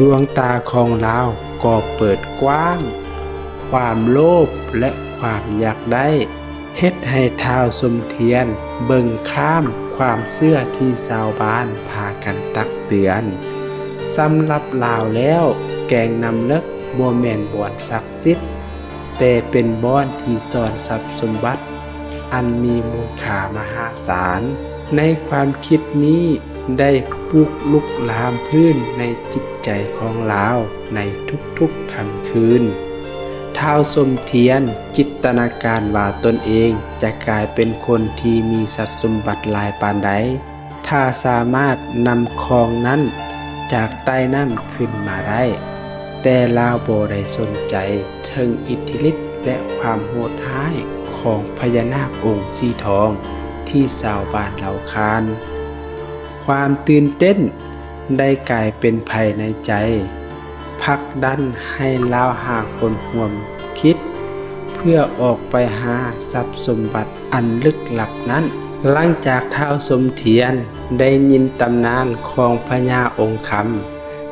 ດວງຕາຂອງລາວກໍເປີດກວ້າງ. ຄວາມໂລບ ແລະ ຄວາມຢາກໄດ້ ເຮັດໃຫ້ທ້າວສົມທຽນເບິ່ງຂ້າມຄວາມເຊື່ອທີ່ຊາວບ້ານພາກັນຕັກເຕືອນ. ສຳລັບລາວແລ້ວ, ແກ້ງນ້ຳເລິກບໍ່ແມ່ນບ່ອນສັກສິດ, ແຕ່ເປັນບ່ອນທີ່ຊ່ອນຊັບສົມບັດອັນມີມູນຄ່າມະຫາສານ. ໃນຄວາມຄິດນີ້ໄດ້ປຸກລຸກລາມພື້ນໃນຈິດໃຈຂອງລາວໃນທຸກໆຄ່ຳຄືນ. ທ້າວສົມທຽນຈິນຕະນາການວ່າຕົນເອງຈະກາຍເປັນຄົນທີ່ມີຊັບສົມບັດຫຼາຍປານໃດ ຖ້າສາມາດນຳຂອງນັ້ນຈາກໃຕ້ນ້ຳຂຶ້ນມາໄດ້, ແຕ່ລາວບໍ່ໄດ້ສົນໃຈເຖິງອິດທິລິດ ແລະ ຄວາມໂຫດຮ້າຍຂອງພະຍານາກອົງສີທອງທີ່ຊາວບ້ານເລົ່າຂານ. ຄວາມຕື່ນເຕັ້ນໄດ້ກາຍເປັນໄພໃນໃຈ, ຜັກດັນໃຫ້ລາວຫາຄົນຮ່ວມຄິດ ເພື່ອອອກໄປຫາຊັບສົມບັດອັນລຶກລັບນັ້ນ. ຫຼັງຈາກທ້າວສົມທຽນໄດ້ຍິນຕຳນານຂອງພະຍາອົງຄຳ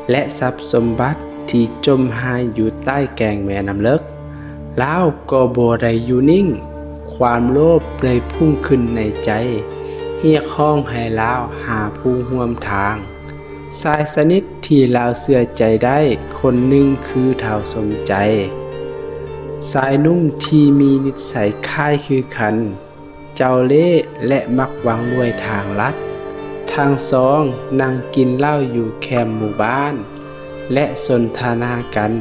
ແລະ ຊັບສົມບັດທີ່ຈົມຫາຍຢູ່ໃຕ້ແກ້ງແມ່ນ້ຳເລິກ, ລາວກໍບໍ່ໄດ້ຢູ່ນິ່ງ. ຄວາມໂລບໄດ້ພຸ່ງຂຶ້ນໃນໃຈ, ຮຽກຮ້ອງໃຫ້ລາວຫາຜູ້ຮ່ວມທາງ. ຊາຍສະໜິດທີ່ລາວເຊື່ອໃຈໄດ້ຄົນໜຶ່ງຄືທ້າວສົມໃຈ, ຊາຍໜຸ່ມທີ່ມີນິດໄສຄ້າຍຄືກັນ, ເຈົ້າເລ່ ແລະ ມັກຫວັງລວຍທາງລັດ. ທັງສອງນັ່ງກິນເຫຼົ້າຢູ່ແຄມໝູ່ບ້ານ ແລະ ສົນທະນາກັນ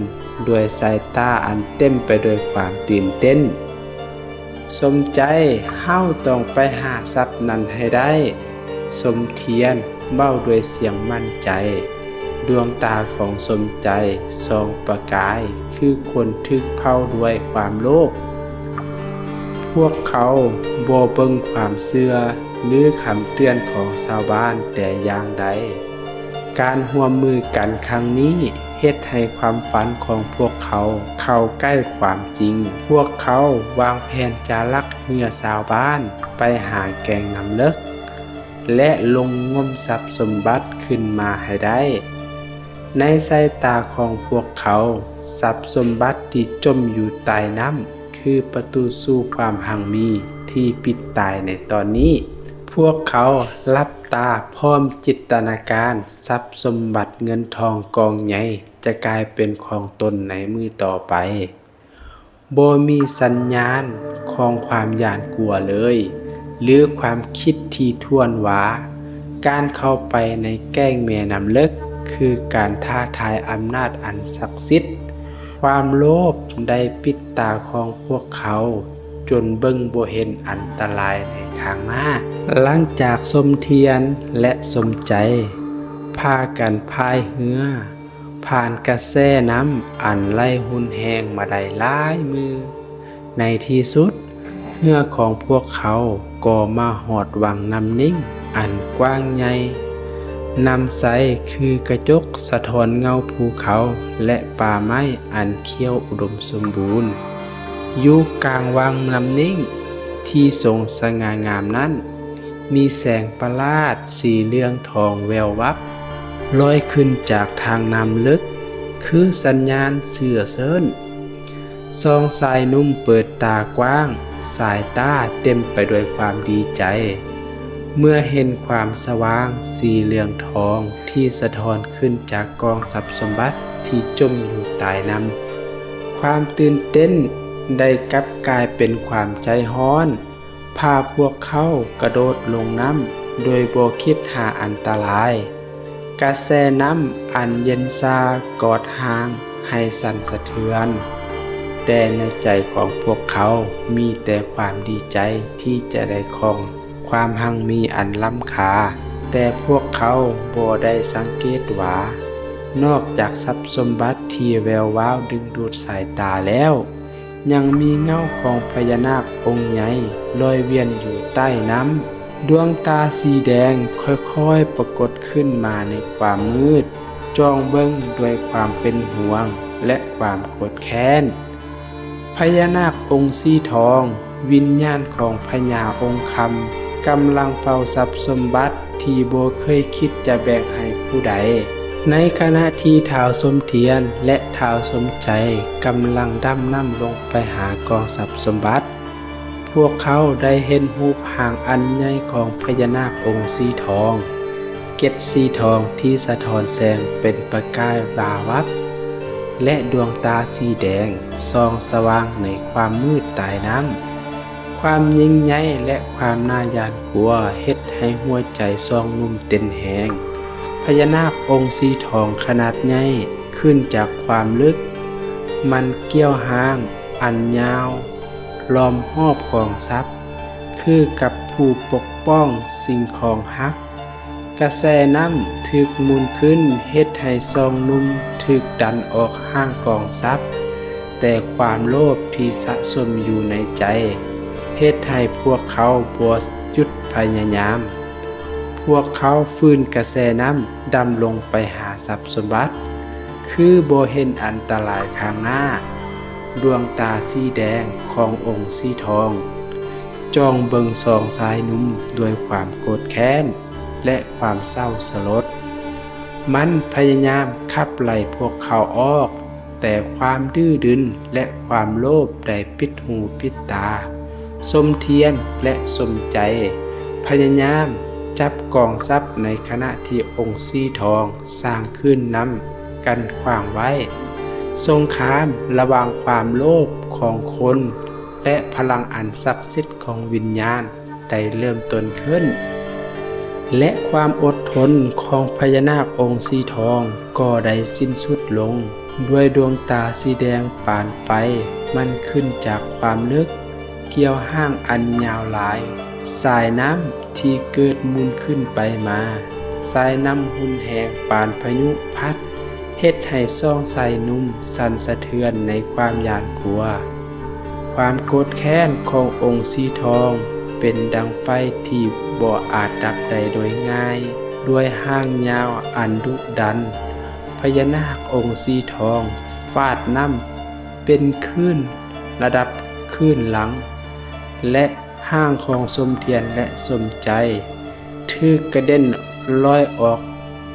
ດ້ວຍສາຍຕາອັນເຕັມໄປດ້ວຍຄວາມຕື່ນເຕັ້ນ. ສົມໃຈ, ເຮົາຕ້ອງໄປຫາຊັບນັ້ນໃຫ້ໄດ້. ສົມທຽນເວົ້າດ້ວຍສຽງໝັ້ນໃຈ. ດວງຕາຂອງສົມໃຈສ່ອງປະກາຍຄືຄົນຖືກເຜົາດ້ວຍຄວາມໂລບ. ພວກເຂົາບໍ່ເບິ່ງຄວາມເຊື່ອ ຫຼື ຄຳເຕືອນຂອງຊາວບ້ານແຕ່ຢ່າງໃດ. ການຮ່ວມມືກັນຄັ້ງນີ້ເຮັດໃຫ້ຄວາມຝັນຂອງພວກເຂົາເຂົ້າໃກ້ຄວາມຈິງ. ພວກເຂົາວາງແຜນຈະລັກເຮືອຊາວບ້ານໄປຫາແກ້ງນ້ຳເລິກ. ແລະ ລົງງົມຊັບສົມບັດຂຶ້ນມາໃຫ້ໄດ້. ໃນສາຍຕາຂອງພວກເຂົາ, ຊັບສົມບັດທີ່ຈົມຢູ່ໃຕ້ນ້ຳ ຄືປະຕູສູ່ຄວາມຮັ່ງມີທີ່ປິດຕາຍໃນຕອນນີ້. ພວກເຂົາຫຼັບຕາພ້ອມຈິນຕະນາການຊັບສົມບັດເງິນທອງກອງໃຫຍ່ຈະກາຍເປັນຂອງຕົນໃນມື້ຕໍ່ໄປ. ບໍ່ມີສັນຍານຂອງຄວາມຢ້ານກົວເລີຍ ຫຼື ຄວາມຄິດທີ່ຖ້ວນວ່າ ການເຂົ້າໄປໃນແກ້ງແມ່ນ້ຳເລິກ ຄືການທ້າທາຍອຳນາດອັນສັກສິດ. ຄວາມໂລບໄດ້ປິດຕາຂອງພວກເຂົາ ຈົນເບິ່ງບໍ່ເຫັນອັນຕະລາຍໃນຂ້າງໜ້າ. ຫຼັງຈາກສົມທຽນ ແລະ ສົມໃຈ ພາກັນພາຍເຮືອ ຜ່ານກະແສນ້ຳອັນໄຫຼຮຸນແຮງມາໄດ້ຫຼາຍມື້. ໃນທີ່ສຸດ, ເຮືອຂອງພວກເຂົາກໍມາຮອດວັງນ້ຳນິ່ງອັນກວ້າງໃຫຍ່. ນ້ຳໃສຄືກະຈົກສະທ້ອນເງົາພູເຂົາ ແລະ ປ່າໄມ້ອັນຂຽວອຸດົມສົມບູນ. ຢູ່ກາງວັງນ້ຳນິ່ງທີ່ຊົງສະຫງ່າງາມນັ້ນ, ມີແສງປະຫຼາດສີເຫຼືອງທອງແວວວັບ ລອຍຂຶ້ນຈາກທາງນ້ຳເລິກ ຄືສັນຍານເຊື້ອເຊີນ. ສອງຊາຍໜຸ່ມເປີດຕາກວ້າງ, ສາຍຕາເຕັມໄປດ້ວຍຄວາມດີໃຈ ເມື່ອເຫັນຄວາມສະຫວ່າງສີເຫຼືອງທອງທີ່ສະທ້ອນຂຶ້ນຈາກກອງຊັບສົມບັດທີ່ຈົມຢູ່ໃຕ້ນ້ຳ. ຄວາມຕື່ນເຕັ້ນໄດ້ກັບກາຍເປັນຄວາມໃຈຮ້ອນ. ພາພວກເຂົາກະໂດດລົງນ້ຳໂດຍບໍ່ຄິດຫາອັນຕະລາຍ. ກະແສນ້ຳອັນເຢັນຊາກອດຮ່າງໃຫ້ສັ່ນສະເທືອນ, ແຕ່ໃນໃຈຂອງພວກເຂົາມີແຕ່ຄວາມດີໃຈທີ່ຈະໄດ້ຄອງຄວາມຮັ່ງມີອັນລ້ຳຄ່າ. ແຕ່ພວກເຂົາບໍ່ໄດ້ສັງເກດວ່າ ນອກຈາກຊັບສົມບັດທີ່ແວວວາວດຶງດູດສາຍຕາແລ້ວ, ຍັງມີເງົາຂອງພະຍານາກອົງໃຫຍ່ລອຍວຽນຢູ່ໃຕ້ນ້ຳ. ດວງຕາສີແດງຄ່ອຍໆປາກົດຂຶ້ນມາໃນຄວາມມືດ, ຈ້ອງເບິ່ງດ້ວຍຄວາມເປັນຫ່ວງ ແລະ ຄວາມໂກດແຄ້ນ. ພະຍານາກອົງສີທອງ, ວິນຍານຂອງພະຍາອົງຄຳ, ກຳລັງເຝົ້າຊັບສົມບັດ ທີ່ບໍ່ເຄີຍຄິດຈະແບ່ງໃຫ້ຜູ້ໃດ. ໃນຂະນະທີ່ທ້າວສົມທຽນ ແລະ ທ້າວສົມໃຈກຳລັງດຳນ້ຳລົງໄປຫາກອງຊັບສົມບັດ, ພວກເຂົາໄດ້ເຫັນຮູບຮ່າງອັນໃຫຍ່ຂອງພະຍານາກອົງສີທອງ, ເກັດສີທອງທີ່ສະທ້ອນແສງເປັນປະກາຍວາວວັບ ແລະ ດວງຕາສີແດງສ່ອງສະຫວ່າງໃນຄວາມມືດໃຕ້ນ້ຳ. ຄວາມຍິ່ງໃຫຍ່ ແລະ ຄວາມໜ້າຢ້ານກົວເຮັດໃຫ້ຫົວໃຈສອງໜຸ່ມເຕັ້ນແຮງ. ພະຍານາກອົງສີທອງຂະໜາດໃຫຍ່ຂຶ້ນຈາກຄວາມເລິກ. ມັນກ່ຽວຮ່າງອັນຍາວລ້ອມຮອບກອງຊັບ ຄືກັບຜູ້ປົກປ້ອງສິ່ງຂອງຮັກ. ກະແສນ້ຳຖືກໝູນຂຶ້ນເຮັດໃຫ້ສອງໜຸ່ມຖືກດັນອອກຫ່າງກອງຊັບ, ແຕ່ຄວາມໂລບທີ່ສະສົມຢູ່ໃນໃຈເຮັດໃຫ້ພວກເຂົາບໍ່ຢຸດພະຍາຍາມ. ພວກເຂົາຝືນກະແສນ້ຳດຳລົງໄປຫາຊັບສົມບັດ, ຄືບໍ່ເຫັນອັນຕະລາຍຂ້າງໜ້າ. ດວງຕາສີແດງຂອງອົງສີທອງ ຈ້ອງເບິ່ງສອງຊາຍໜຸ່ມດ້ວຍຄວາມໂກດແຄ້ນ ແລະ ຄວາມເສົ້າສະຫຼົດ. ມັນພະຍາຍາມຂັບໄລ່ພວກເຂົາອອກ, ແຕ່ຄວາມດື້ດຶນ ແລະ ຄວາມໂລບໄດ້ປິດຫູປິດຕາ. ສົມທຽນ ແລະ ສົມໃຈພະຍາຍາມຈັບກອງຊັບໃນຂະນະທີ່ອົງສີທອງສ້າງຄື້ນນ້ຳກັ້ນຂວາງໄວ້. ສົງຄາມລະຫວ່າງຄວາມໂລບຂອງຄົນ ແລະ ພະລັງອັນສັກສິດຂອງວິນຍານໄດ້ເລີ່ມຕົ້ນຂຶ້ນ ແລະ ຄວາມອົດທົນຂອງພະຍານາກອົງສີທອງກໍໄດ້ສິ້ນສຸດລົງ. ດ້ວຍດວງຕາສີແດງປານໄຟ ມັນຂຶ້ນຈາກຄວາມເລິກ, ກ່ຽວຮ່າງອັນຍາວຫຼາຍ, ສາຍນ້ຳທີ່ເກີດໝູນຂຶ້ນໄປມາ, ສາຍນ້ຳຮຸນແຮງປານພາຍຸພັດ ເຮັດໃຫ້ສອງຊາຍໜຸ່ມສັ່ນສະເທືອນໃນຄວາມຢ້ານກົວ. ຄວາມໂກດແຄ້ນຂອງອົງສີທອງເປັນດັ່ງໄຟທີ່ບໍ່ອາດດັບໄດ້ໂດຍງ່າຍ. ດ້ວຍຮ່າງຍາວອັນດຸດັນ, ພະຍານາກອົງສີທອງຟາດນ້ຳເປັນຄື້ນລະດັບຄື້ນຫຼັງ ແລະ ຮ່າງຂອງສົມທຽນ ແລະ ສົມໃຈ ຖືກກະເດັນລອຍອອກ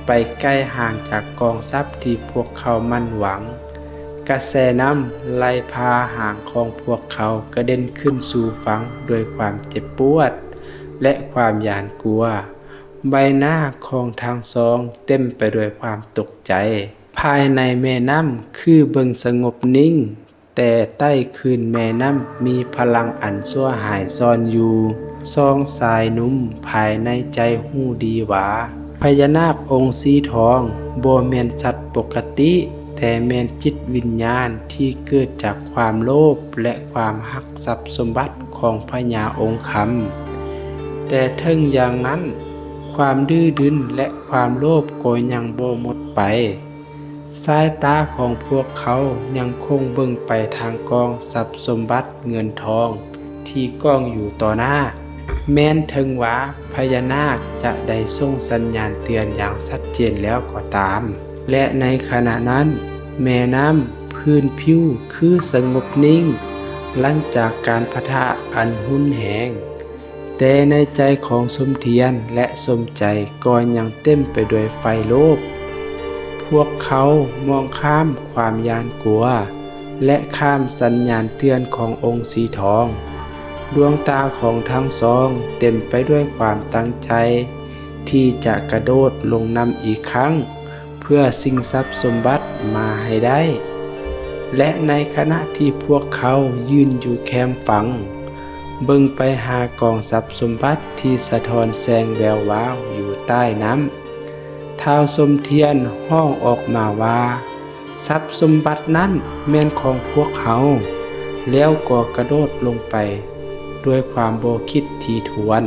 ໄປໄກຫ່າງຈາກກອງຊັບທີ່ພວກເຂົາໝັ້ນຫວັງ. ກະແສນ້ຳໄຫຼພາຮ່າງຂອງພວກເຂົາກະເດັນຂຶ້ນສູ່ຝັ່ງດ້ວຍຄວາມເຈັບປວດ ແລະ ຄວາມຢ້ານກົວ. ໃບໜ້າຂອງທັງສອງເຕັມໄປດ້ວຍຄວາມຕົກໃຈ. ພາຍໃນແມ່ນ້ຳຄືເບິ່ງສະຫງົບນິ່ງ, ແຕ່ໃຕ້ຄື້ນແມ່ນ້ຳມີພະລັງອັນຊົ່ວຮ້າຍຊ່ອນຢູ່. ສອງຊາຍໜຸ່ມພາຍໃນໃຈຮູ້ດີວ່າ ພະຍານາກອົງສີທອງບໍ່ແມ່ນສັດປົກກະຕິ, ແຕ່ແມ່ນຈິດວິນຍານທີ່ເກີດຈາກຄວາມໂລບ ແລະ ຄວາມຮັກຊັບສົມບັດຂອງພະຍາອົງຄຳ. ແຕ່ເຖິງຢ່າງນັ້ນ, ຄວາມດື້ດຶນ ແລະ ຄວາມໂລບກໍຍັງບໍ່ໝົດໄປ. ສາຍຕາຂອງພວກເຂົາຍັງຄົງເບິ່ງໄປທາງກອງຊັບສົມບັດເງິນທອງທີ່ກອງຢູ່ຕໍ່ໜ້າ, ແມ່ນເຖິງວ່າພະຍານາກຈະໄດ້ສົ່ງສັນຍານເຕືອນຢ່າງຊັດເຈນແລ້ວກໍຕາມ. ແລະ ໃນຂະນະນັ້ນ, ແມ່ນ້ຳພື້ນຜິວຄືສະຫງົບນິ່ງ ຫຼັງຈາກການປະທະອັນຮຸນແຮງ. ແຕ່ໃນໃຈຂອງສົມທຽນ ແລະ ສົມໃຈກໍຍັງເຕັມໄປດ້ວຍໄຟໂລບ. ພວກເຂົາມອງຂ້າມຄວາມຢ້ານກົວ ແລະ ຂ້າມສັນຍານເຕືອນຂອງອົງສີທອງ. ດວງຕາຂອງທັງສອງເຕັມໄປດ້ວຍຄວາມຕັ້ງໃຈທີ່ຈະກະໂດດລົງນ້ຳອີກຄັ້ງ ເພື່ອຊິງຊັບສົມບັດມາໃຫ້ໄດ້. ແລະ ໃນຂະນະທີ່ພວກເຂົາຢືນຢູ່ແຄມຝັ່ງ ເບິ່ງໄປຫາກອງຊັບສົມບັດທີ່ສະທ້ອນແສງແວວວາວຢູ່ໃຕ້ນ້ຳ, ທ້າວສົມທຽນຮ້ອງອອກມາວ່າ, ຊັບສົມບັດນັ້ນແມ່ນຂອງພວກເຮົາ, ແລ້ວກໍກະໂດດລົງໄປດ້ວຍຄວາມບໍ່ຄິດຖີ່ຖ້ວນ.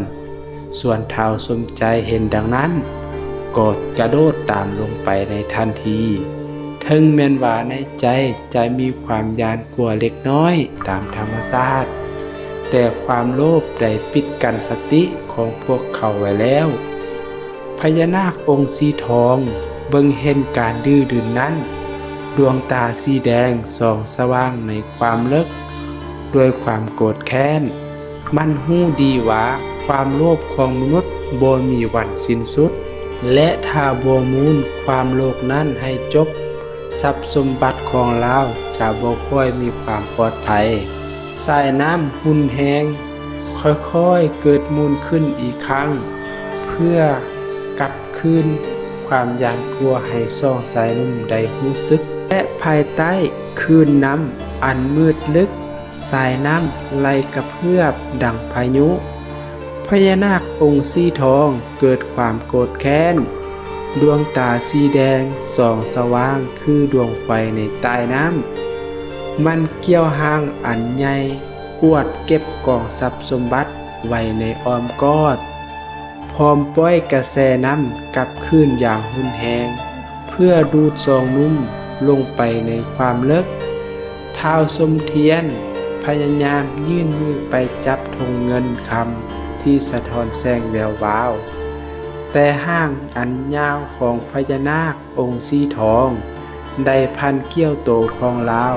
ສ່ວນທ້າວສົມໃຈເຫັນດັ່ງນັ້ນ ກໍກະໂດດຕາມລົງໄປໃນທັນທີ. ເຖິງແມ່ນວ່າໃນໃຈຈະມີຄວາມຢ້ານກົວເລັກນ້ອຍຕາມທຳມະຊາດ, ແຕ່ຄວາມໂລບໄດ້ປິດກັ້ນສະຕິຂອງພວກເຂົາໄວ້ແລ້ວ. ພະຍານາກອົງສີທອງເບິ່ງເຫັນການດື້ດຶນນັ້ນ, ດວງຕາສີແດງສ່ອງສະຫວ່າງໃນຄວາມເລິກດ້ວຍຄວາມໂກດແຄ້ນ. ມັນຮູ້ດີວ່າຄວາມໂລບຂອງມະນຸດບໍ່ມີວັນສິ້ນສຸດ, ແລະ ຖ້າບໍ່ມູນຄວາມໂລບນັ້ນໃຫ້ຈົບ, ຊັບສົມບັດຂອງລາວຈະບໍ່ຄ່ອຍມີຄວາມປອດໄພ. ສາຍນ້ຳຮຸນແຮງຄ່ອຍໆເກີດມູນຂຶ້ນອີກຄັ້ງ, ເພື່ອກັບຄືນຄວາມຢ້ານກົວໃຫ້ສອງຊາຍໜຸ່ມໄດ້ຮູ້ສຶກ. ແລະ ພາຍໃຕ້ຄື້ນນ້ຳອັນມືດລຶກ, ສາຍນ້ຳໄຫຼກະເພື່ອບດັ່ງພາຍຸ. ພະຍານາກອົງສີທອງເກີດຄວາມໂກດແຄ້ນ, ດວງຕາສີແດງສ່ອງສະຫວ່າງຄືດວງໄຟໃນໃຕ້ນ້ຳ. ມັນກ່ຽວຮ່າງອັນໃຫຍ່ກວດເກັບກອງຊັບສົມບັດໄວ້ໃນອ້ອມກອດ, ພ້ອມປ່ອຍກະແສນ້ຳກັບຄືນຢ່າງຮຸນແຮງ ເພື່ອດູດສອງໜຸ່ມລົງໄປໃນຄວາມເລິກ. ທ້າວສົມທຽນພະຍາຍາມຍື່ນມືໄປຈັບຖົງເງິນຄຳທີ່ສະທ້ອນແສງແວວວາວ, ແຕ່ຮ່າງອັນຍາວຂອງພະຍານາກອົງສີທອງໄດ້ພັນກ່ຽວໂຕຂອງລາວ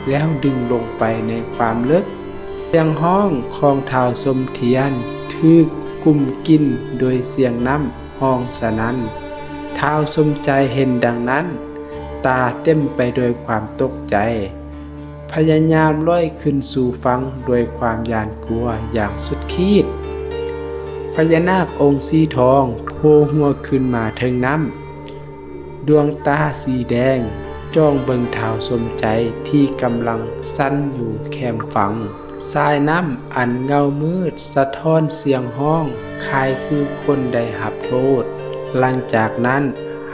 ແລ້ວດຶງລົງໄປໃນຄວາມເລິກ. ສຽງຮ້ອງຂອງທ້າວສົມທຽນຖືກກຸມກິ້ນໂດຍສຽງນ້ຳ ຫ້ອງສະໜັ່ນ. ທ້າວສົມໃຈເຫັນດັ່ງນັ້ນ, ຕາເຕັມໄປດ້ວຍຄວາມຕົກໃຈ, ພະຍາຍາມລອຍຂຶ້ນສູ່ຝັ່ງດ້ວຍຄວາມຢ້ານກົວຢ່າງສຸດຂີດ. ພະຍານາກອົງສີທອງໂຜ່ຫົວຂຶ້ນມາເທິງນ້ຳ, ດວງຕາສີແດງຈ້ອງເບິ່ງທ້າວສົມໃຈທີ່ກຳລັງສັ່ນຢູ່ແຄມຝັ່ງ. ສາຍນ້ຳອັນເງົາມືດສະທ້ອນສຽງຮ້ອງຄ້າຍຄືຄົນໄດ້ຮັບໂທດ. ຫຼັງຈາກນັ້ນ,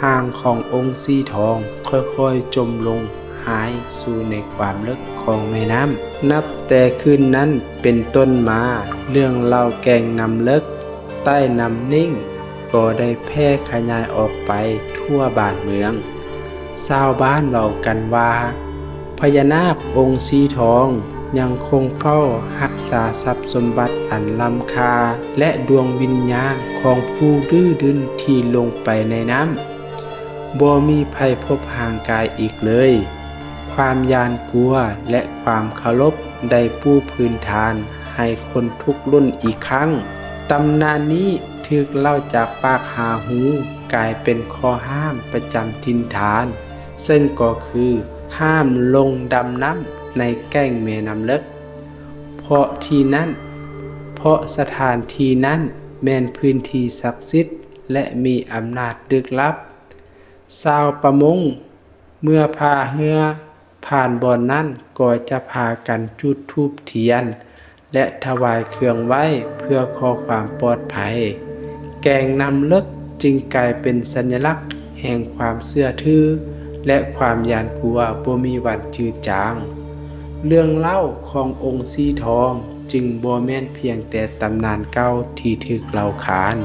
ຮ່າງຂອງອົງສີທອງຄ່ອຍໆຈົມລົງຫາຍສູ່ໃນຄວາມເລິກຂອງແມ່ນ້ຳ. ນັບແຕ່ຄືນນັ້ນເປັນຕົ້ນມາ, ເລື່ອງເລົ່າແກ່ງນ້ຳເລິກ ໃຕ້ນ້ຳນິ່ງກໍໄດ້ແຜ່ຂະຫຍາຍອອກໄປທົ່ວບ້ານເມືອງ. ຊາວບ້ານເວົ້າກັນວ່າ ພະຍານາກອົງສີທອງຍັງຄົງເຝົ້າຮັກສາຊັບສົມບັດອັນລ້ຳຄ່າ ແລະ ດວງວິນຍານຂອງຜູ້ດື້ດຶນທີ່ລົງໄປໃນນ້ຳ. ບໍ່ມີໃຜພົບຮ່າງກາຍອີກເລີຍ. ຄວາມຢ້ານກົວ ແລະ ຄວາມເຄົາລົບໄດ້ປູພື້ນຖານໃຫ້ຄົນທຸກລຸ້ນອີກຄັ້ງ. ຕຳນານນີ້ ຖືກເລົ່າຈາກປາກຫາຫູ ກາຍເປັນຂໍ້ຫ້າມປະຈຳຖິ່ນຖານ ເຊິ່ງກໍຄືຫ້າມລົງດຳນ້ຳໃນແກ້ງແມ່ນ້ຳເລິກ ເພາະທີ່ນັ້ນ ເພາະສະຖານທີ່ນັ້ນແມ່ນພື້ນທີ່ສັກສິດ ແລະ ມີອຳນາດລຶກລັບ. ຊາວປະມົງເມື່ອພາເຮືອຜ່ານບ່ອນນັ້ນ ກໍຈະພາກັນຈຸດທູບທຽນ ແລະ ຖວາຍເຄື່ອງໄຫວ້ເພື່ອຂໍຄວາມປອດໄພ. ແກ້ງນ້ຳເລິກຈຶ່ງກາຍເປັນສັນຍະລັກແຫ່ງຄວາມເຊື່ອຖື ແລະ ຄວາມຢ້ານກົວບໍ່ມີວັນຈືດຈາງ. ເລື່ອງເລົ່າຂອງອົງສີທອງຈຶ່ງບໍ່ແມ່ນພຽງແຕ່ຕຳນານເກົ່າທີ່ຖືກເລົ່າຂານ,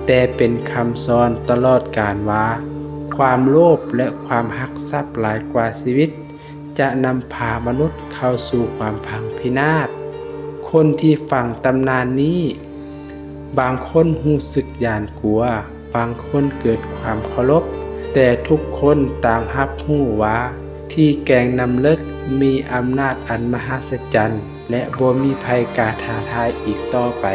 ແຕ່ເປັນຄຳສອນຕະຫຼອດການວ່າ ຄວາມໂລບ ແລະ ຄວາມຮັກຊັບຫຼາຍກວ່າຊີວິດ ຈະນຳພາມະນຸດເຂົ້າສູ່ຄວາມພັງພິນາດ. ຄົນທີ່ຟັງຕຳນານນີ້ ບາງຄົນຮູ້ສຶກຢ້ານກົວ, ບາງຄົນເກີດຄວາມເຄົາລົບ, ແຕ່ທຸກຄົນຕ່າງຮັບຮູ້ວ່າ ທີ່ແກ້ງນ້ຳເລິກມີອຳນາດອັນມະຫັດສະຈັນ ແລະ ບໍ່ມີໃຜກ້າທ້າທາຍອີກຕໍ່ໄປ.